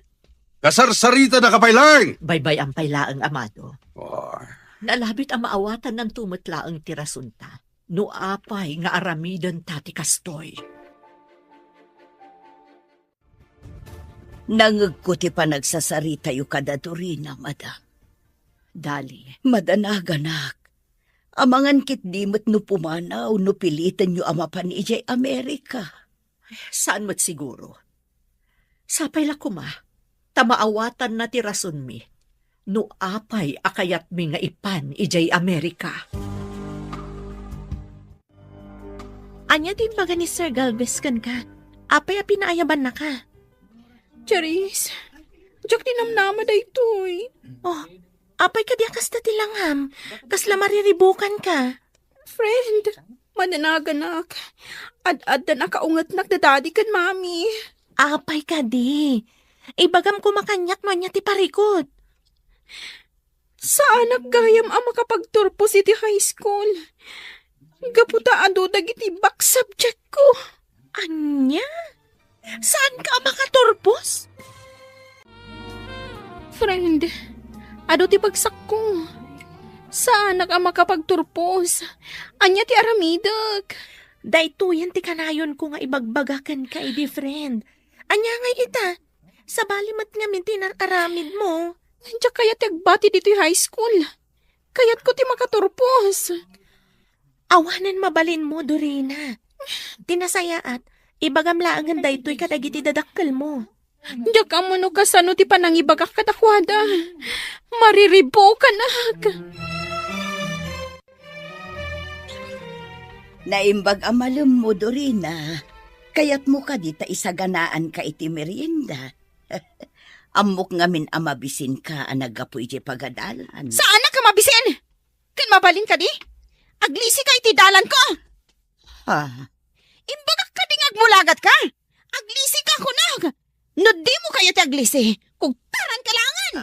Kasarsaritadaka pay laeng! Baybay-am pay laeng, amado. Oh. Nalabit a maawatannanto met laeng ti rasunta no apay nga aramidenta ti kastoy. Nangngegko ti panagsasaritayo kada Dorina, madam. Dali. Madanaganak. Amangan ketdi met no pumanaw no pilitenyo a mapan idiay Amerika. Saan met siguro. Sapay la koma, ta maawatanna ti rasonmi no apay a kayatmi nga ipan idiay Amerika. Ania ti imbaga ni Sir Galvez kenka? Apay a pinaayabannaka? Charis, diak ti namnama daytoy. Oh, apay kadi a kasta ti langam? Kasla mariribukanka? Friend, mananaganak. Ad-addan a kaungetnak da Daddy ken Mami. Apay kadi? Ibagam koma kaniak no ania ti parikut. Saanak gayam a makapagturpos iti high school. Gapu ta adu dagiti back subject ko. Ania? Saanka a makaturpos? Friend, adu ti bagsakko. Saanak a makapagturpos. Ania ti aramidek? Daytoyen ti kanayonko nga ibagbaga kenka idi, friend. Ania ngay ita? Sabali met ngamin ti inar-aramidmo. Diak kayat ti agbati ditoy high school. Kayatko ti makaturpos. Awanen mabalinmo, Dorina. Ti nasayaat, ibagam laengen daytoy kadagiti dadakkelmo. Diak ammo no kasano ti panangibagak kadakuada. Mariribukanak. Naimbag a malemmo, Dorina. Kayatmo kadi ta isaganaanka iti merienda? Ammok ngamin a mabisinka a naggapu idiay pagadalan. Saanak a mabisin? Ken mabalin kadi? Aglisika iti dalanko! Ha? Imbagak kadi nga agmulagatka? Aglisika, kunak! No dimo kayat ti aglisi, kugtaranka laengen!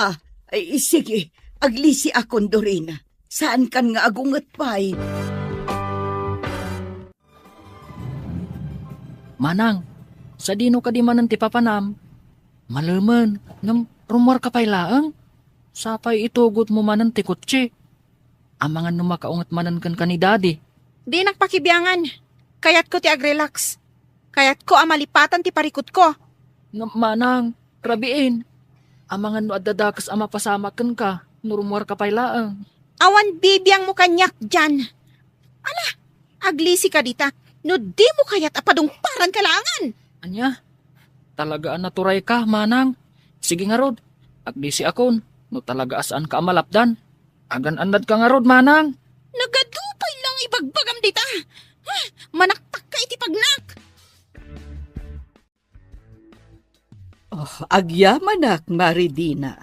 Ah, ay, sige. Aglisiakon, Dorina. Saankan nga agunget pay. Manang, sadino kadi manen ti papanam? Malemen, ngem rummuarka pay laeng? Sapay itugotmo manen ti kotse. Amangan no makaunget manen kenka ni Daddy. Dinak pakibiangan. Kayatko ti agrelax. Kayatko a malipatan ti parikutko. Ngem manang, rabiin. Amangan no adda dakes a mapasamak kenka no rummuarka pay laeng. Awan bibiangmo kaniak, Jan. Ala, aglisika dita no dimo kayat a padungparanka laengen. Ania? Talaga a naturayka, manang. Sige ngarud, aglisiakon. No talaga a saanka a malapdan, agan-annadka ngarud, manang. Nagadu pay lang ibagbagam dita. Ah, manaktakka iti pagnak. Oh, agyamanak, Mare Dina.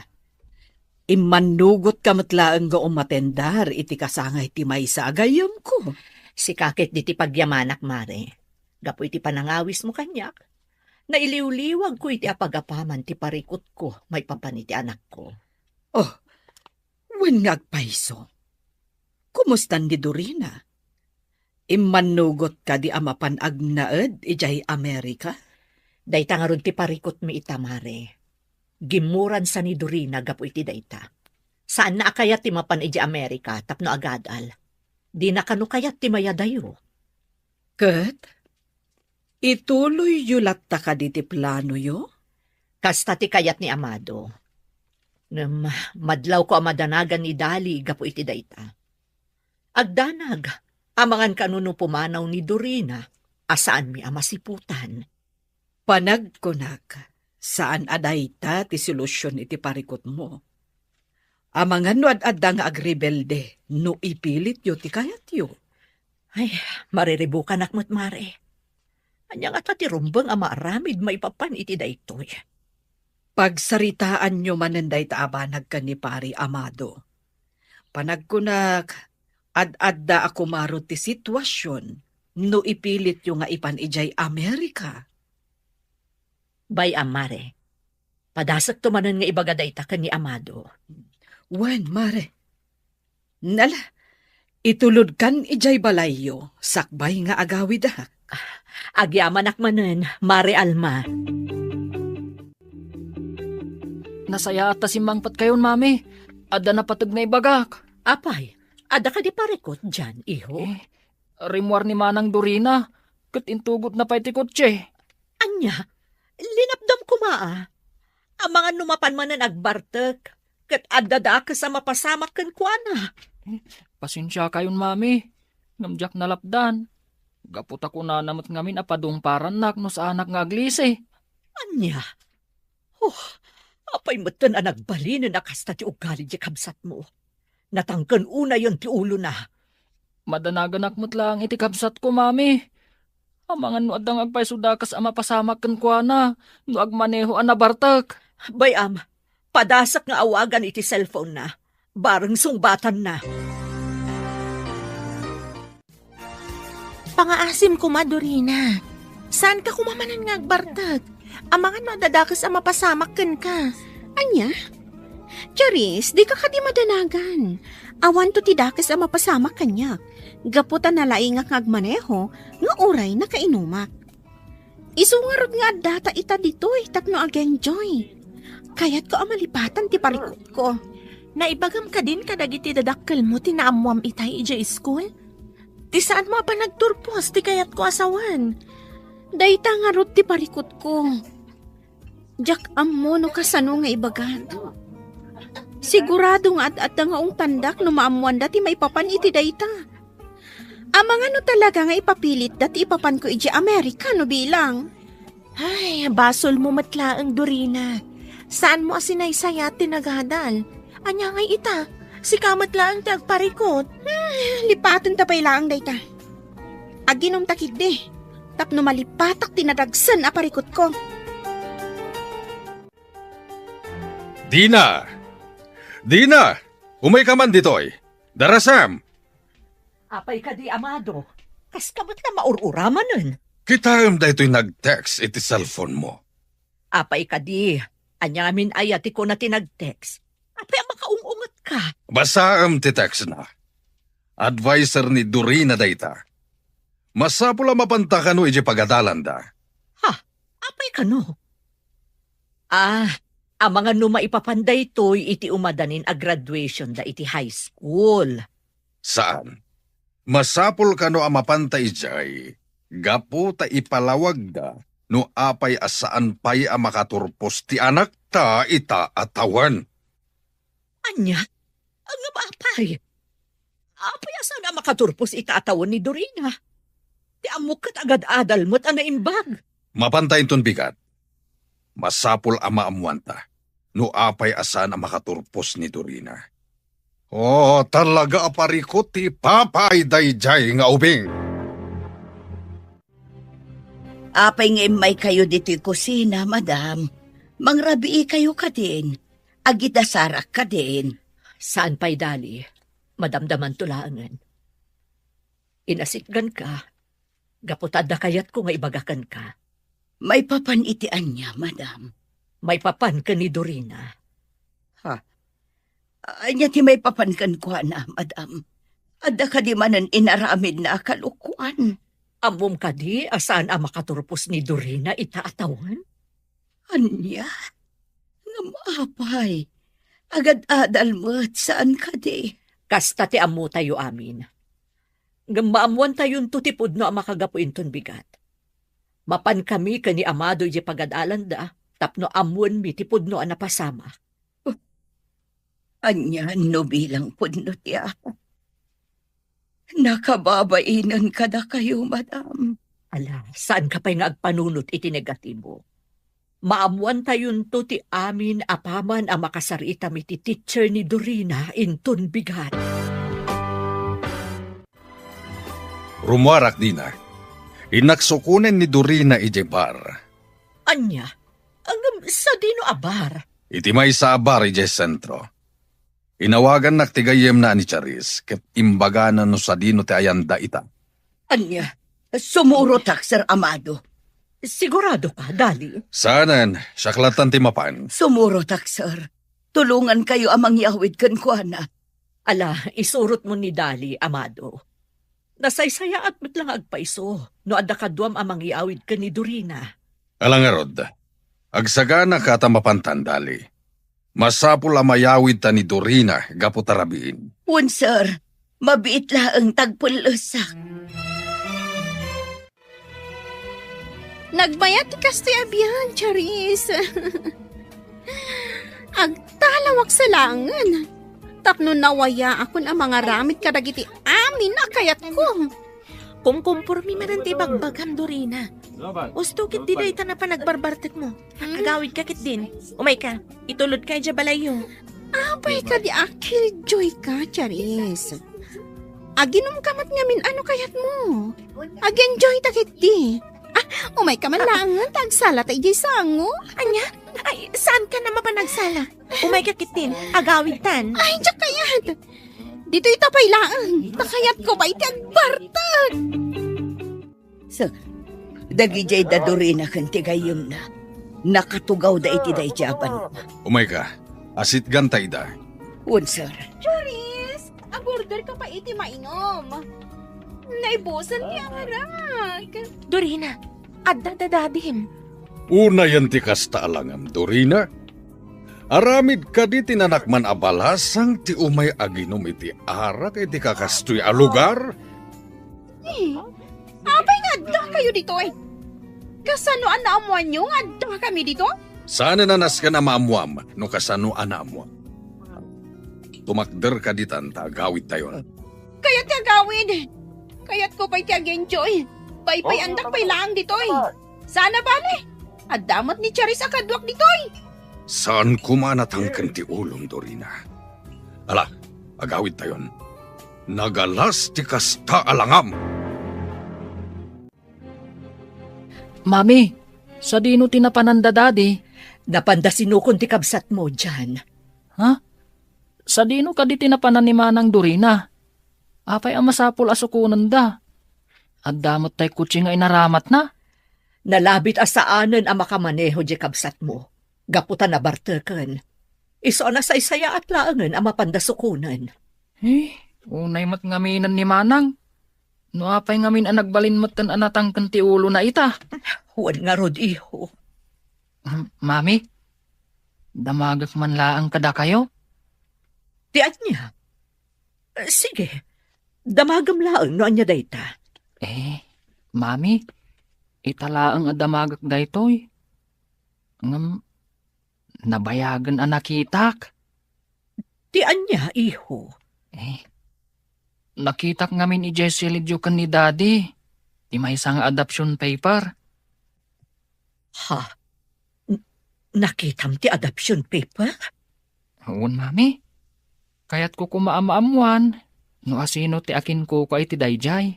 Immannugotka met laeng nga umatendar iti kasangay ti maysa a gayyemko. Sika ket ditoy pagyamanak, Mare. Gapu iti panangawismo kaniak, nailiwliwagko iti apagapaman ti parikutko maipapan iti anakko. Oh, wen nga agpayso. Kumustan ni Dorina? Immannugot kadi a mapan agnaed idiay Amerika? Dayta ngarud ti parikutmi ita, Mare. Gimmuransa ni Dorina gapu iti dayta. Saanna a kayat ti mapan idiay Amerika tapno agadal. Dina kano kayat ti mayadayo. Ket, ituloyyo latta kadi ti planoyo? Kasta ti kayat ni Amado. Ngem madlawko a madanagan ni Dali gapu iti dayta. Agdanag, amangan kano no pumanaw ni Dorina a saanmi a masiputan. Panagkunak, saan a dayta ti solusion iti parikutmo. Amangan no ad-adda nga agrebelde no ipilityo ti kayatyo. Ay, mariribukanak met, Mare. Ania ngata ti rumbeng a maaramid maipapan iti daytoy? Pagsaritaanyo manen dayta a banag ken ni Pari Amado. Panagkunak, ad-adda a kumaro ti situasion no ipilityo nga ipan idiay Amerika. Bay-am, Mare. Padasekto manen nga ibaga dayta ken ni Amado. Wen, Mare. Nala, itulodkan idiay balayyo, sakbay nga agawidak. Agyamanak manen, Mare Alma. Nasayaat ta simmangpetkayon, Mami. Adda napateg nga ibagak. Apay, adda kadi parikut dian, iho? Eh, rimmuar ni Manang Dorina, ket intugotna pay ti kotse. Ania? Linapdam koma, a. Amangan no mapan manen agbartek, ket adda dakes a mapasamak kenkuana. Pasensiakayon, Mami, ngem diak nalapdan. Gapu ta kunana met ngamin a padungparannak no saanak nga aglisi. Ania? Oh, apay metten a nagbalinen a kasta ti ugali ti kabsatmo? Natangken unayen ti ulona. Madanaganak met laeng iti kabsatko, Mami. Amangan no adda nga agpayso dakes a mapasamak kenkuana no agmaneho a nabartek. Bay-am, padasek nga awagan iti cellphone-na. Bareng sungbatanna. Pangaasim koma, Dorina. Saanka koma manen nga agbartek? Amangan no adda dakes a mapasamak kenka. Ania? Charis, dika kadi madanagan. Awanto ti dakes a mapasamak kaniak. Gapu ta nalaingak nga agmaneho, nga uray nakainumak. Isu ngarud nga addata ita ditoy tapno ag-enjoy. Kayatko a malipatan ti parikutko. Naibagam kadin kadagiti dadakkelmo ti naammoam itay idiay iskul? Ti saanmo a panagturpos ti kayatko a sawen. Dayta ngarud ti parikutko. Diak ammo no kasano nga ibagak. Sigurado nga ad-adda nga ungtandak no maammoanda ti maipapan iti dayta. Amangan no talaga nga ipapilitda ti ipapanko idiay Amerika no bilang. Ay, basolmo met laeng, Dorina. Saanmo a sinaysayat ti nagadal. Ania ngay ita? Sika met laeng ti agparikut. Hmm, lipatenta pay laeng dayta. Aginumta ketdi, tapno malipatak ti nadagsen a parikutko. Dina! Dina! Umayka man ditoy. Darasam! Apay kadi, Amado? Kaska met la maur-uramanen? Kitaem daytoy nag-text iti cellphone-mo. Apay kadi? Ania ngamin aya ti kuna ti nag-text? Apay a makaung-ungetka? Basaem ti text-na. Adviser ni Dorina dayta. Masapul a mapanta kano idiay pagadalanda. Ha? Apay kano? Ah, amangan no maipapan daytoy iti umadanin a graduationda iti high school. Saan. Masapul kano a mapanta idiay gapu ta ipalawagda no apay a saan pay a makaturpos ti anakta ita a tawen. Ania? Ngem apay? Apay a saan a makaturpos ita a tawen ni Dorina? Ti ammok ket agad-adal met a naimbag. Mapanta inton bigat. Masapul a maammoanta. no apay a saan a makaturpos ni Dorina. O, talaga a parikut ti ipapay daydiay nga ubing. Apay nga immaykayo ditoy kusina, madam? Mangrabiikayo kadin. Agidasarak kadin. Saan pay, Dali. Madamdamanto laengen. Inasitganka, gapu ta adda kayatko nga ibaga kenka. Maipapan iti ania, madam? Maipapan ken ni Dorina. Ha? Ania ti maipapan kenkuana, madam? Adda kadi manen inaramidna a kalokuan? Ammom kadi a saan a makaturpos ni Dorina ita a tawen? Ania? Ngem apay? Agad-adal met, saan kadi? Kasta ti ammotayo amin. Ngem maammoantayonto ti pudno a makagapu inton bigat. Mapankami ken ni Amado idiay pagad-alanda tapno ammoenmi ti pudno a napasamak. Ania no bilang pudno ti Apo? Nakababainen kadakayo, madam. Ala, saanka pay nga agpanunot iti negatibo. Maammoantayonto ti amin apaman a makasaritam iti teacher ni Dorina inton bigat. Rummuarak dina. Innak sukonen ni Dorina idiay bar. Ania? Ngem sadino a bar? Iti maysa a bar idiay sentro. Inawagannak ti gayyemna a ni Charis ket imbagana no sadino ti ayanda ita. Ania? Sumurotak, Sir Amado. Sigurado ka, Dali? Saanen, siak lattan ti mapan. Sumurotak, sir. Tulongankayo a mangyawid kenkuana. Ala, isurotmo ni Dali, Amado. Nasaysayaat met la nga agpaiso no adda kaduam a mangyawid ken ni Dorina. Ala ngarud, agsagana ka ta mapantan, Dali. Masapul a mayawid ta ni Dorina gapu ta rabiin. Wen, sir. Mabiit laeng ta agpellesak. Nagbayat ti kastoy a biag, Charis. Agtalawak sa laengen. Tapno nawayaakon a mangaramid kadagiti amin a kayatko. Kumkumpormi manen ti ibagbagam, Dorina. Usto ketdi dayta a panagbarbartekmo. Hmm? Agawidka ketdin. Umayka, itulodka idiay balayyo. Apay kadi a killjoy ka, Charis. Aginumka met ngamin a no kayatmo. Ag-enjoyta ketdi. Ah, umayka man laengen ta agsalata idiay sango. Ania? Ay, saankan a mapan agsala? Umayka ketdin, agawidtan. Ay, diak kayat. Ditoyta pay laeng, ta kayatko pay ti agbartek. Sir, dagidiay da Dorina ken ti gayyemna, nakatugawda iti daydiay a banwa. Umayka, asitganta ida. Wen, sir. Charis, agorder ka pay iti mainom. Naibusan ti arak. Dorina, adda dadadim. Unayen ti kasta a langam, Dorina. Aramid kadi ti nanakman a balasang ti umay aginum iti arak iti kakastoy a lugar? Eh, apay nga addakayo ditoy? Kasano a naammoanyo nga addakami ditoy? Saanen a nasken a maammoam no kasano a naammoam. Tumakder kaditan ta agawidtayon. Kayat ti agawid. Kayatko pay ti agenjoy. Paypayandak pay laeng ditoy. Saan a bale, adda met ni Charis a kaduak ditoy. Saan koma a natangken ti ulom, Dorina. Ala, agawidtayon. Nagalas ti kasta a langam. Mami, sadino ti napanan da Dadi? Napan da sinukon ti kabsatmo, Jan. Ha? Sadino kadi ti napanan ni Manang Dorina? Apay a masapul a sukonenda? Adda met tay kotse nga inaramatna? Nalabit a saanen a makamaneho diay kabsatmo, gapu ta nabarteken. Isu a nasaysayaat laengen a mapanda sukonen. Eh, unay met ngaminen ni Manang. No apay ngamin a nagbalin metten a natangken ti ulona ita? Wen ngarud, iho. M-, Mami, damagek man laeng kadakayo? Ti ania? Eh, sige, damagem laeng no ania dayta. Eh, Mami, ita laeng a damagek daytoy. Ngem, nabayagen a nakitak. Ti ania, iho? Eh, nakitak ngamin idiay silidyo ken ni Daddy, ti maysa nga adoption paper. Ha? N-, Nakitam ti adoption paper? Wen, Mami. Kayatko koma a maammuan no asino ti akinkukua iti daydiay.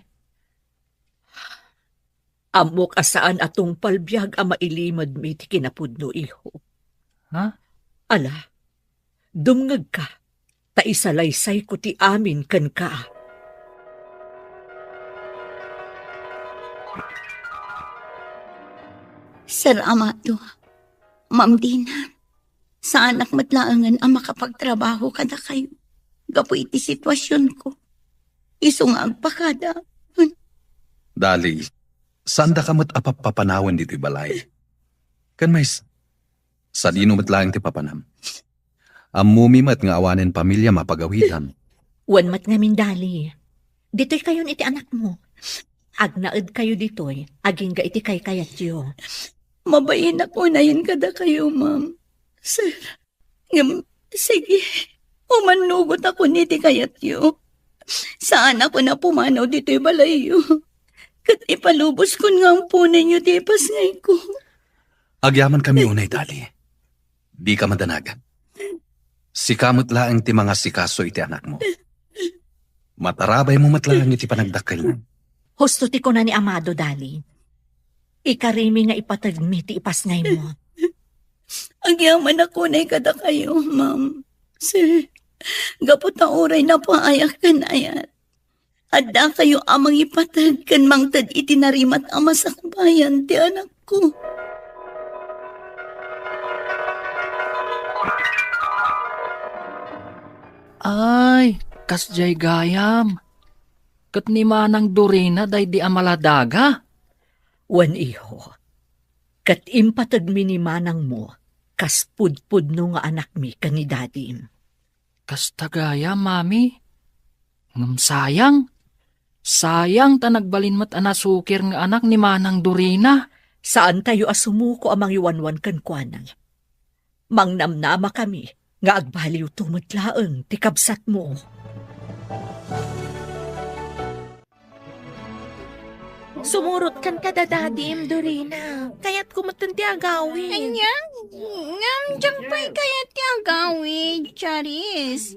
Ammok a saan a tungpal biag a mailimed mi ti kinapudno, iho. Ha? Ala, dumngegka, ta isalaysayko ti amin kenka. Sir Amado, Ma'am Dina, saanak met laengen a makapagtrabaho kadakayo gapu iti situasionko. Isu nga agpakada. Dali, saandaka met a pappapanawen ditoy balay. Ken maysa, sadino met laeng ti papanam? Ammomi met nga awanen pamiliam a pagawidam. Wen met ngamin, Dali. Ditoykayon iti anakmo. Agnaedkayo ditoy, agingga iti kaykayatyo. Mabainak unayen kadakayo, ma'am. Sir, ngem, sige, umannugotakon iti kayatyo. Saanakon a pumanaw ditoy balayyo. Ket ipaluboskon nga amponenyo ti ipasngayko. Agyamankami unay, Dali. Dika madanag. Sika met laeng ti mangasikaso iti anakmo. Matarabaymo met laeng iti panagdakkelna. Husto ti kuna ni Amado, Dali. Ikarimi nga ipategmi ti ipasngaymo. Agyamanak unay kadakayo, ma'am. Sir, gapu ta uray napaayak ken ayat, addakayo a mangipateg ken mangted iti narimat a masakbayan ti anakko. Ay, kasdiay gayam. Ket ni Manang Dorina daydi a maladaga? Wen, iho. Ket impategmi ni manangmo kas pudpudno nga anakmi ken ni dadim. Kasta gayam, Mami. Ngem sayang. Sayang ta nagbalin met a nasukir nga anak ni Manang Dorina. Saantayo a sumuko a mangiwanwan kenkuana. Mangnamnamakami nga agbaliwto met laeng ti kabsatmo. Sumurotkan kada dadim, Dorina. Kayatko metten ti agawid. Ania? Ngem diak pay kayat ti agawid, Charis.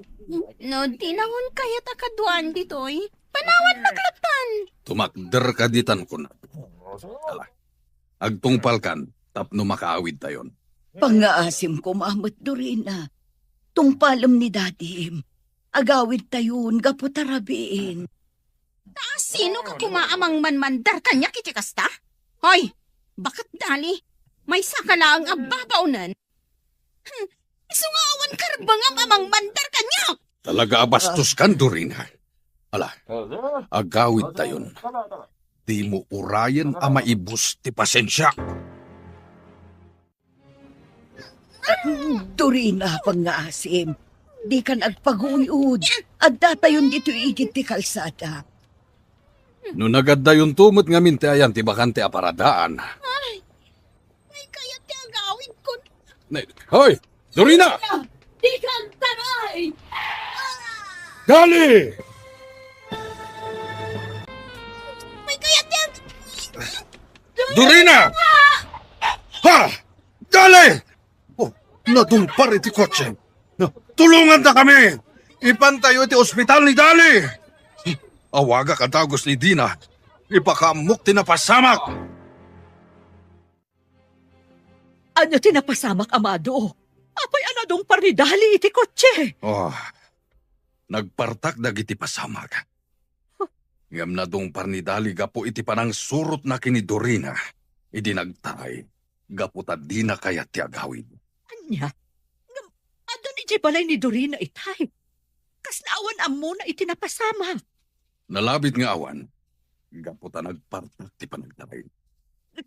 No dinakon kayat a kaduaan ditoy, panawannak latta. Tumakderka ditan kunak. Ala, agtungpalkan tapno makaawidtayon. Pangngaasim koma met, Dorina. Tungpalem ni dadim. Agawidtayon gapu ta rabiin. Ta sino ka koma a mangmanmandar kaniak iti kasta? Hoy, baket Dali, maysaka laeng a babaonen. Hmm, isu nga awan karbengam a mangmandar kaniak! Talaga a bastos kan, Dorina. Ala, agawidtayon. Dimo urayen a maibus ti pasensiak. Dorina, pangngaasim. Dikan agpaguyod. Addatayon ditoy igid ti kalsada. No nagaddayonto met ngamin ti ayan ti bakante a paradaan. Ay, may kayat ti agawidkon. Nay, hoy! Dorina! Dikan taray! Dali! May kayat ti ag- Dorina! Ha! Dali! Oh, nadungpar iti kotse. No, tulonganta kami! Ipantayo iti ospital ni Dali! Awagak a dagus ni Dina. Ipakaammok ti napasamak! Ania ti napasamak, Amado? Apay a nadungpar ni Dali iti kotse? Oh, nagpartak dagiti pasamak. Ngem nadungpar ni Dali gapu iti panangsurotna ken ni Dorina idi nagtaray gapu ta dina kayat ti agawid. Ania? Ngem adun idiay balay ni Dorina itay? Kasla awan ammona iti napasamak? Nalabit nga awan, gapu ta nagpartak ti panagtaray.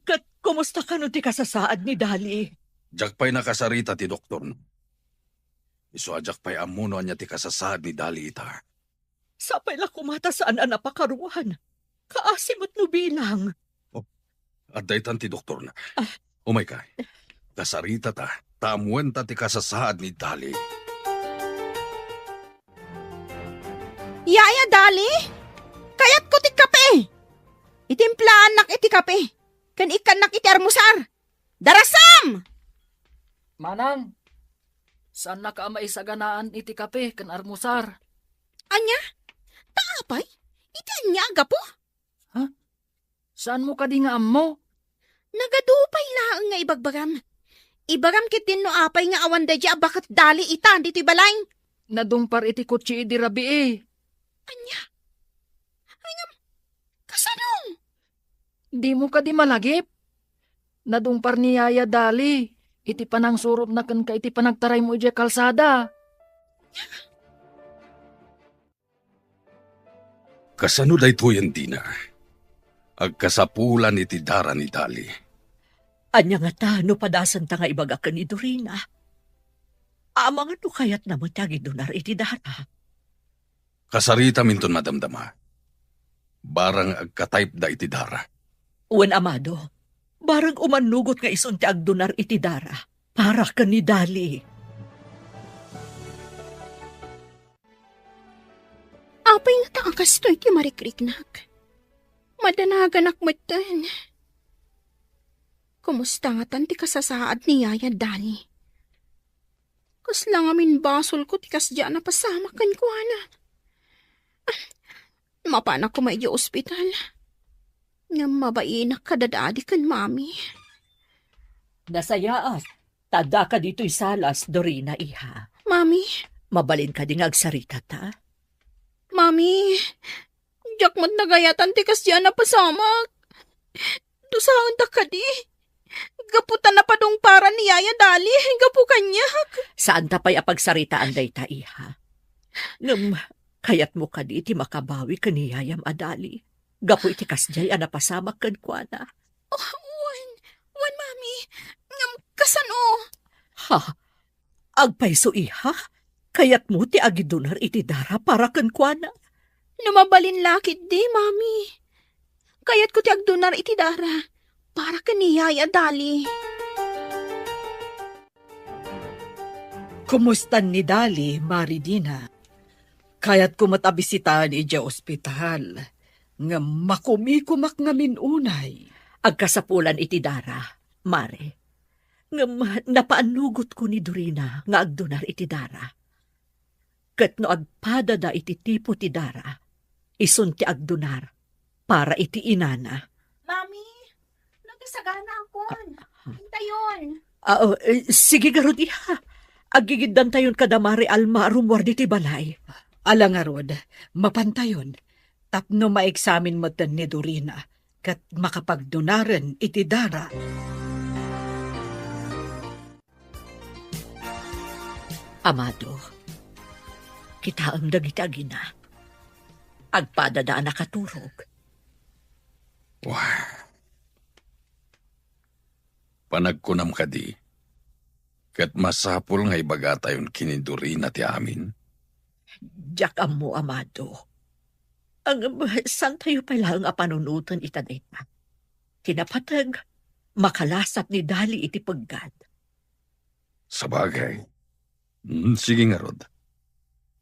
Ket kumusta kano ti kasasaad ni Dali? Diak pay nakasarita ti doktorna. Isu a diak pay ammo no ania ti kasasaad ni Dali ita. Sapay la koma ta saan a napakaruan. Kaasi met no bilang. Oh, adda itan ti doktorna. Ah. Umayka. Kasaritata, ta ammoenta ti kasasaad ni Dali. Yaya, Dali? Kayatko ti kape. Itimplaannak iti kape, ken ikkannak iti armusar. Darasam! Manang, saannaka a maisaganaan iti kape ken armusar. Ania? Ta apay? Iti ania a gapu? Ha? Saanmo kadi nga ammo? Nagadu pay laeng nga ibagbagam. Ibagam ketdin no apay nga awan daydi a baket dali ita ditoy balay. Nadungpar iti kotse idi rabii. Ania? Ay ngem, kasano? Dimo kadi malagip? Nadungpar ni Yaya Dali iti panangsurotna kenka iti panagtaraymo idiay kalsada. Kasano daytoyen, Dina? Agkasapulan iti dara ni Dali. Ania ngata no padasenta nga ibaga ken ni Dorina? Amangan no kayatna met ti agidunar iti dara. Kasaritaminton madamdama. Barang agka-type-da iti dara. Wen, Amado, barang umannugot nga isun ti agdunar iti dara para ken ni Dali. Apay ngata a kastoy ti marikriknak? Madanaganak metten. Kumusta ngatan ti kasasaad ni Yaya Dali? Kasla ngamin basolko ti kasdiay a napasamak kenkuana. Ah, mapanak koma idiay ospital. Ngem mabainak kadadadi ken Mami. Nasayaat, ta addaka ditoy salas, Dorina, iha. Mami? Mabalin kadi nga agsaritata? Mami, diak met nagayatan ti kasdiay a napasamak. Dusaendak kadi. Gapu ta napadungparan ni Yaya Dali, gapu kaniak. Saanta pay a pagsaritaan dayta, iha. Ngem, kayatmo kadi ti makabawi ken ni Yayam a Dali gapu iti kasdiay a napasamak kenkuana? Oh, wen, wen, Mami. Ngem kasano? Ha? Agpayso, iha? Kayatmo ti agidunar iti dara para kenkuana? No mabalin la ketdi, Mami. Kayatko ti agdunar iti dara para ken ni Yaya Dali. Kumustan ni Dali, Mari Dina? Kayatko met a bisitaen idiay ospital, ngem makumikumak ngamin unay. Agkasapulan iti dara, Mari. Ngem napaannugotko ni Dorina nga agdunar iti dara. Ket no agpadada iti tipo ti dara, isun ti agdunar para iti inana. Mami, nagasaganaakon. Intayon. Ah, oh, eh, sige ngarud, iha. Aggigiddantayon kada Mari Alma a rummuar ditoy balay. Ala ngarud, mapantayon. Tapno maeksamin metten ni Dorina ket makapagdunaren iti dara. Amado, kitaem dagiti agina. Agpadada a nakaturog. Wah. Panagkunam kadi, ket masapul nga ibagatayon ken ni Dorina ti amin? Diak ammo, Amado. Ngem, saantayo pay laeng a panunoten ita dayta. Ti napateg, makalasat ni Dali iti peggad. Sabagay. Hmm, sige ngarud.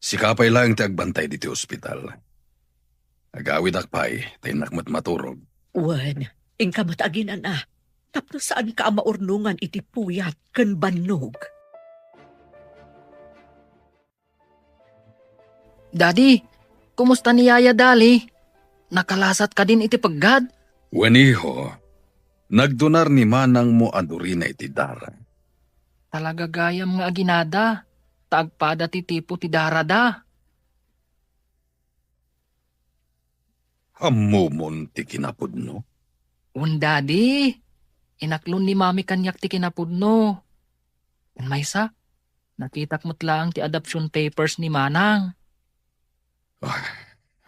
Sika pay laeng ti agbantay ditoy ospital. Agawidak pay, ta innak met maturog. Wen, inka met aginana, tapno saanka a maurnongan iti puyat ken bannog. Daddy, kumusta ni Yaya Dali? Nakalasat kadin iti peggad? Wen, iho, nagdunar ni manangmo a Dorina iti dara. Talaga gayam nga aginada, ta agpada ti tipo ti darada. Ammomon ti kinapudno? Wen, Daddy. Inaklon ni Mami kaniak ti kinapudno. Ken maysa, nakitak met laeng ti adoption papers ni Manang. Ah,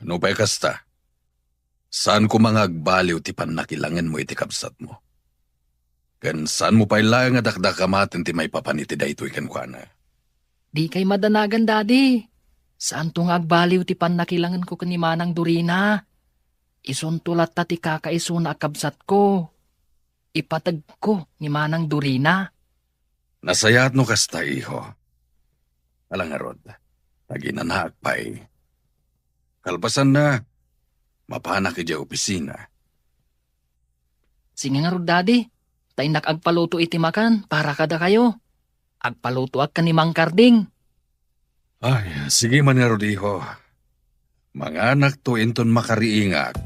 no pay kasta, saan koma nga agbaliw ti pannakilangenmo iti kabsatmo. Ken saanmo pay laeng a dakdakamaten ti maipapan iti daytoy kenkuana. Dikay madanagan, Daddy. Saanto nga agbaliw ti pannakilangenko ken ni Manang Dorina. Isunto latta ti kakaisuna a kabsatko. Ipategko ni Manang Dorina. Nasayaat no kasta, iho. Ala ngarud, aginanaak pay. Kalpasanna, mapanak idiay opisina. Sige ngarud, Daddy. Ta innak agpaluto iti makan para kadakayo. Agpalutoak ken ni Mang Karding. Ay, sige man ngarud, iho. Manganakto inton makariingak.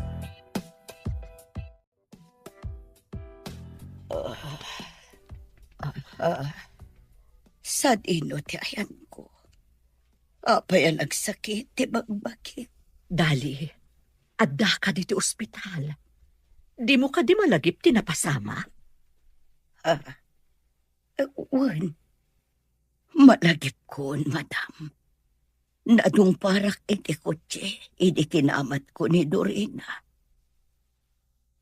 Ah, ah, sadino ti ayanko? Apay a nagsakit ti bagbagim? Dali, addaka ditoy ospital. Dimo kadi malagip ti napasamak? Ah, eh, wen. Malagipkon, madam. Nadungparak iti kotse idi kinamatko ni Dorina.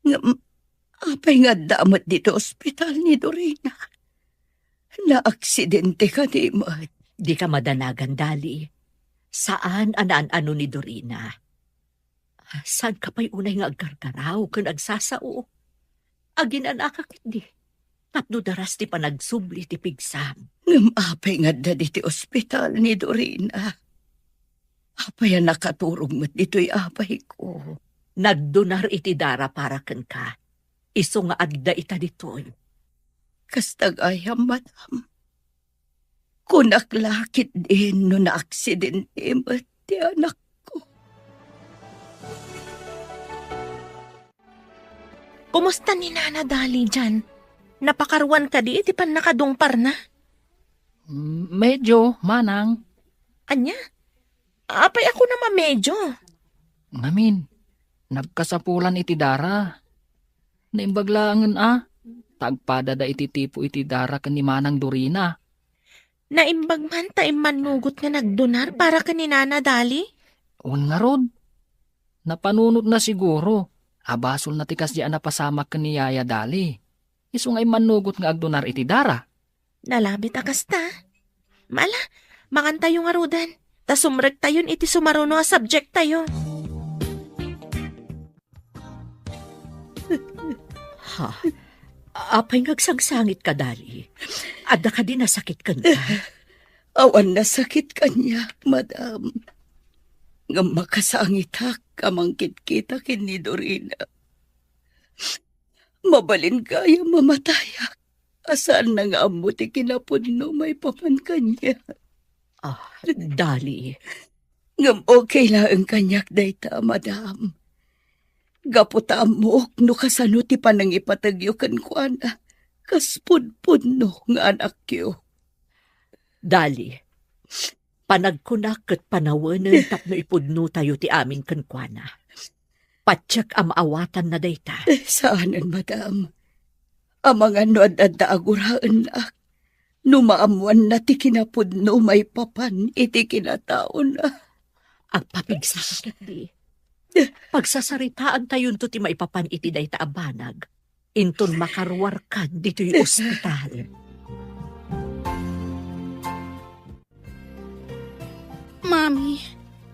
Ngem, apay nga adda met ditoy ospital ni Dorina? Naaksidente kadi met? Dika madanagan, Dali. Saan a naan-ano ni Dorina. Saanka pay unay nga aggargaraw ken agsasao? Aginanaka ketdi tapno daras ti panagsubli ti pigsam. Ngem apay nga adda ditoy ospital ni Dorina? Apay a nakaturog met ditoy apayko? Nagdonar iti dara para kenka. Isu nga adda ita ditoy. Kasta gayam, madam. Kunak la ketdin no naaksidente met ti anakko. Kumusta ni Nana Dali diyan? Napakaruan kadi iti pannakadungparna? Mm, medyo, manang. Ania? Apay a kunam a medyo? Ngamin, nagkasapulan iti dara. Naimbag laengen a, ta agpadada iti tipo iti dara ken ni Manang Dorina. Naimbag man ta immannugot nga nagdonar para ken ni Nana Dali? Wen ngarud. Napanunotna siguro a basolna ti kasdiay a napasamak ken ni Yaya Dali. Isu nga immannugot nga agdonar iti dara. Nalabit a kasta. Ala, mangantayo ngaruden, ta sumrektayon iti sumaruno a subjecttayo. Ha? Apay nga agsangsangitka, Dali? Adda kadi nasakit kenka? Awan nasakit kaniak, madam. Ngem makasangitak a mangkitkita ken ni Dorina. Mabalin gayam a matayak a saanna nga ammo ti kinapudno maipapan kaniak. Ah, Dali. Ngem okay laeng kaniak dayta, madam. Gapu ta ammok no kasano ti panangipategyo kenkuana kas pudpudno nga anakyo. Dali, panagkunak ket panawenen tapno ipudnotayo ti amin kenkuana. Patiek a maawatanna dayta. Eh, saanen, madam. Amangan no ad-adda a guraennak, no maammoanna ti kinapudno maipapan iti kinataona. Agpapigsaka ketdi. Pagsasaritaantayonto ti maipapan iti dayta a banag. Inton makaruarkan ditoy ospital. Mami,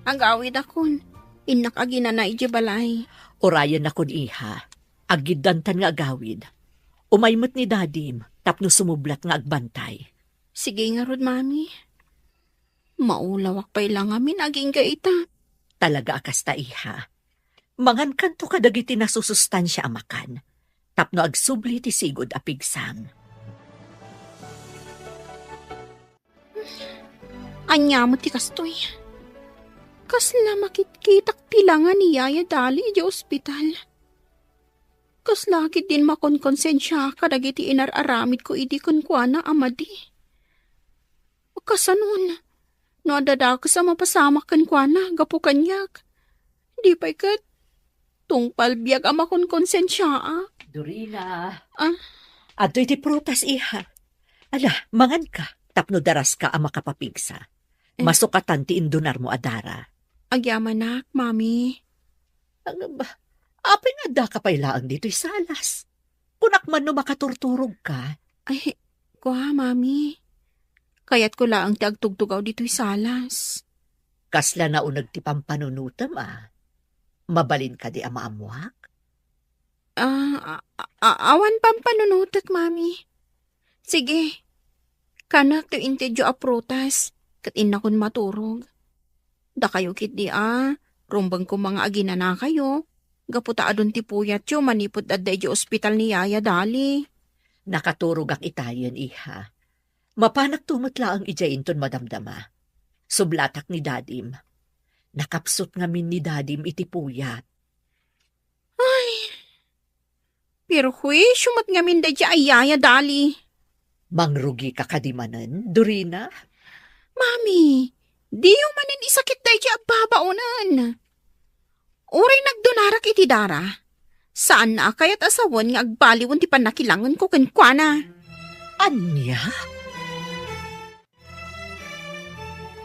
agawidakon. Innak aginana idiay balay. Urayennakon, iha. Aggiddantan nga agawid. Umay met ni dadim tapno sumublat nga agbantay. Sige ngarud, Mami. Maulawak pay la ngamin agingga ita. Talaga a kasta, iha. Mangankanto kadagiti nasusustansia a makan, tapno agsubli ti sigud a pigsam. Ania met ti kastoy? Kasla makitkitak ti langa ni Yaya Dali idiay ospital. Kasla ketdin makonkonsensiak kadagiti inar-aramidko idi kenkuana a madi. Kasanon, no adda dakes a mapasamak kenkuana gapu kaniak, di pay ket tungpal biag a makonkonsensiaak. Dorina. Ah? Adtoy ti prutas, iha. Ala, manganka, tapno daraska a makapapigsa. Eh. Masukatan ti indunarmo a dara. Agyamanak, Mami. Ano ba? Apay nga addaka pay laeng ditoy salas? Kunak man no makaturturogka. Ay, kua, Mami. Kayatko laeng ti agtugtugaw ditoy salas. Kasla nauneg ti pampanunotem, a? Mabalin kadi a maammuak? Ah, a-, a-, awan pampanunotek, Mami. Sige, kanak ti intedyo a prutas, ket innakon maturog. Dakayo ketdi a, rumbeng koma nga aginanakayo, gapu ta adun ti puyatyo manipud adda idiay ospital ni Yaya Dali. Nakaturogak itayen, iha. Mapanakto met laeng idiay inton madamdama. Sublatak ni Dadim. Nakapsut ngamin ni Dadim iti puyat. Ay, perhuisio met ngamin daydiay a yaya, Dali. Mangrugika kadi manen, Dorina? Mami, diyo manen isakit daydiay a babaonen. Uray nagdunarak iti dara, saanna a kayat a sawen nga agbaliwen ti pannakilangenko kenkuana. Ania?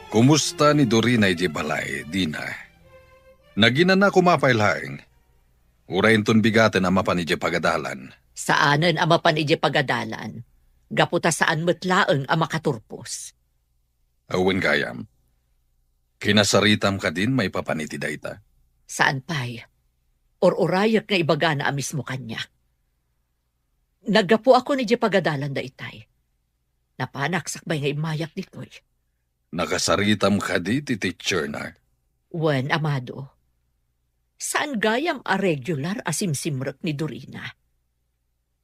Kumusta ni Dorina idiay balay, Dina? Naginana koma pay laeng? Uray inton bigaten a mapan idiay pagadalan? Saanen a mapan idiay pagadalan, gapu ta saan met laeng a makaturpos. Awan gayam. Kinasaritam kadin maipapan iti dayta? Saan pay. Ur-urayek nga ibagana a mismo kaniak. Naggapuakon idiay pagadalan daytay. Napanak sakbay nga immayak ditoy. Nakasaritam kadi ti teacher na? Wen, amado. Saan gayam a regular a simsimrek ni Dorina.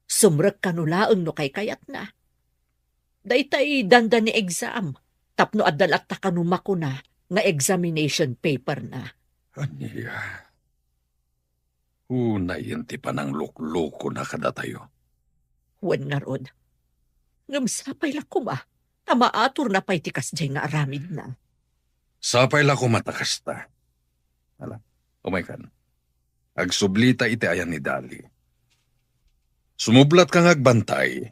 Sumrek kano laeng no kaykayatna. Daytay dandani exam, tapno adda latta kano makuna nga examination paper na. Ania? Unayen ti panangluklukona kadatayo. Wen ngarud, ngem sapay la koma ta maaturna pay ti kasdiay nga aramidna. Sapay la koma ta kasta. Ala, umaykan. Agsublita iti ayan ni Dali. Sumublatka nga agbantay,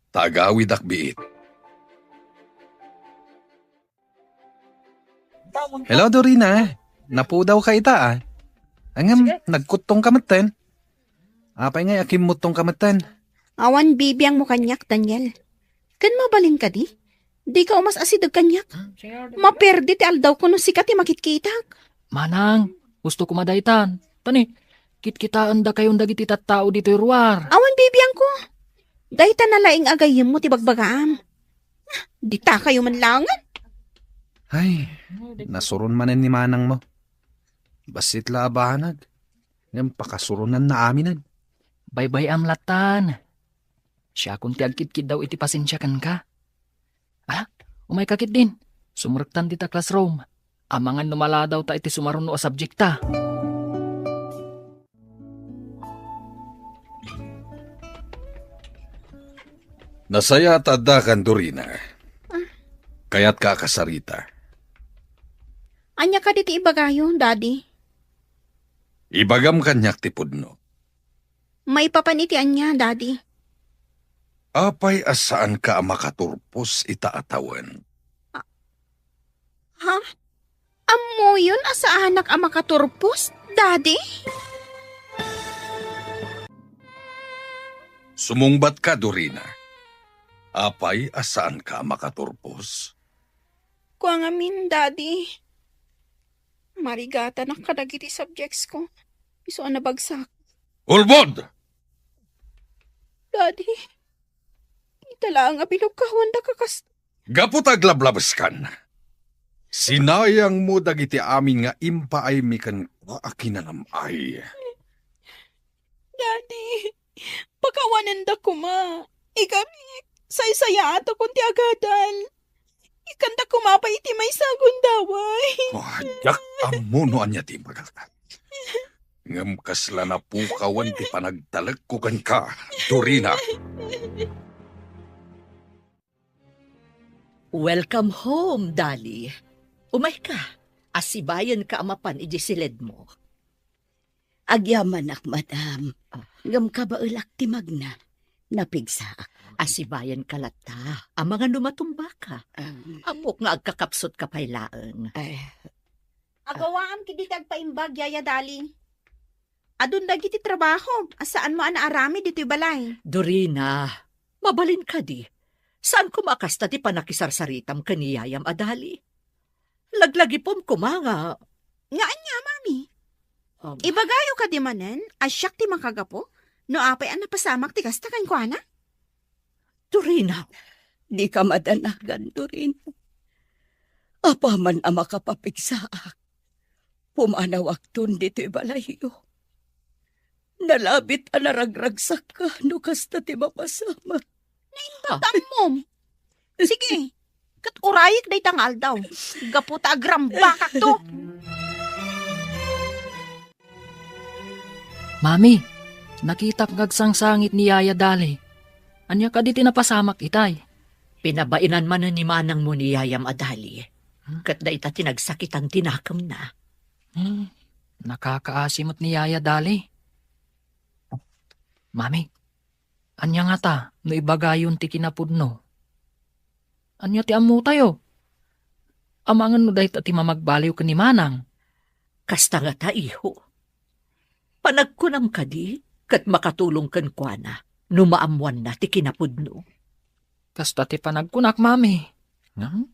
ta agawidak biit. Hello, Dorina. Napudawka ita, a. Ngem, nagkuttongka metten. Apay ngay a kimmutongka metten? Awan bibiangmo kaniak, Daniel. Ken mabalin kadi? Dika umas-asideg kaniak. Maperdi ti aldawko no sika ti makitkitak. Manang, gusto ko madaytan. Tani, kitkitaendakayon dagiti tattao ditoy ruar. Awan bibiangko. Dayta na laeng a gayyemmo ti bagbagaam. Ditakayo man laengen. Ay, nasuron manen ni manangmo. Bassit la a banag. Ngem pakasuronnanna aminen. Baybay-am lattan. Siakon ti agkitkiddaw iti pasensia kenka. Ala, umayka ketdin. Sumrektan dita classroom. Amangan no maladawta iti sumaruno a subjekta. Nasayaat ta addakan, Dorina. Ah. Kayatka a kasarita? Ania kadi ti ibagayo, Daddy? Ibagam kaniak ti pudno. Maipapan iti ania, Daddy? Apay a saanka a makaturpos ita a tawen? Ah, ha? Ammoyon a saanak a makaturpos, Daddy? Sumungbatka, Dorina. Apay a saanka a makaturpos? Kua ngamin, Daddy. Marigatanak kadagiti subjects ko. Isu a nabagsak. Ulbod! Daddy, ita laeng a binukkahuandaka kas- Gapu ta aglablabeskan, sinayangmo dagiti amin nga impaaymi kenka a kinanam-ay. Daddy, pakawanenda koma. Ikami, saysayaatakon ti agadal. Ikkanda koma pay iti maysa a gundaway. Oh, diak ammo no ania ti imbagak. Ngem kasla napukawan ti panagtalekko kenka, Dorina. Welcome home, Dali. Umayka, asibayenka a mapan idiay siledmo. Agyamanak, madam. Ah. Ngem kabaelak ti magna. Napigsaak. Asibayenka latta. Amangan no matumbaka. Ah. Ammok nga agkakapsutka pay laeng. Ay. Agawaam ketdi ti agpaimbag, Yaya Dali. Adun dagiti trabahom a saanmo a naaramid ditoy balay. Dorina, mabalin kadi. Saan koma a kasta ti pannakisarsaritam ken ni yayam a Dali. Laglagipem koma nga. Nga ania, Mami? Um. Ibagayo kadi manen a siak ti makagapu no apay a napasamak ti kasta kenkuana? Dorina. Dika madanagan, Dorina. Apaman a makapapigsaak, pumanawakton ditoy balayyo. Nalabit a naragragsakka no kasta ti mapasamak. Naimbag ta ammom. Sige, ket urayek dayta nga aldaw. Gapu ta agrambakakto. Mami, nakitak nga agsangsangit ni Yaya Dali. Ania kadi ti napasamak itay? Pinabaenan manen ni manangmo ni Yayam a Dali. Hmm? Ket dayta ti nagsakitan ti nakemna. Hmm, nakakaasi met ni Yaya Dali. Mami, ania ngata no ibagayon ti kinapudno? Ania ti ammotayo? Amangan no dayta ti mamagbaliw ken ni manang. Kasta ngata, iho. Panagkunam kadi, ket makatulong kenkuana no maammoanna ti kinapudno. Kasta ti panagkunak, Mami. Ngem,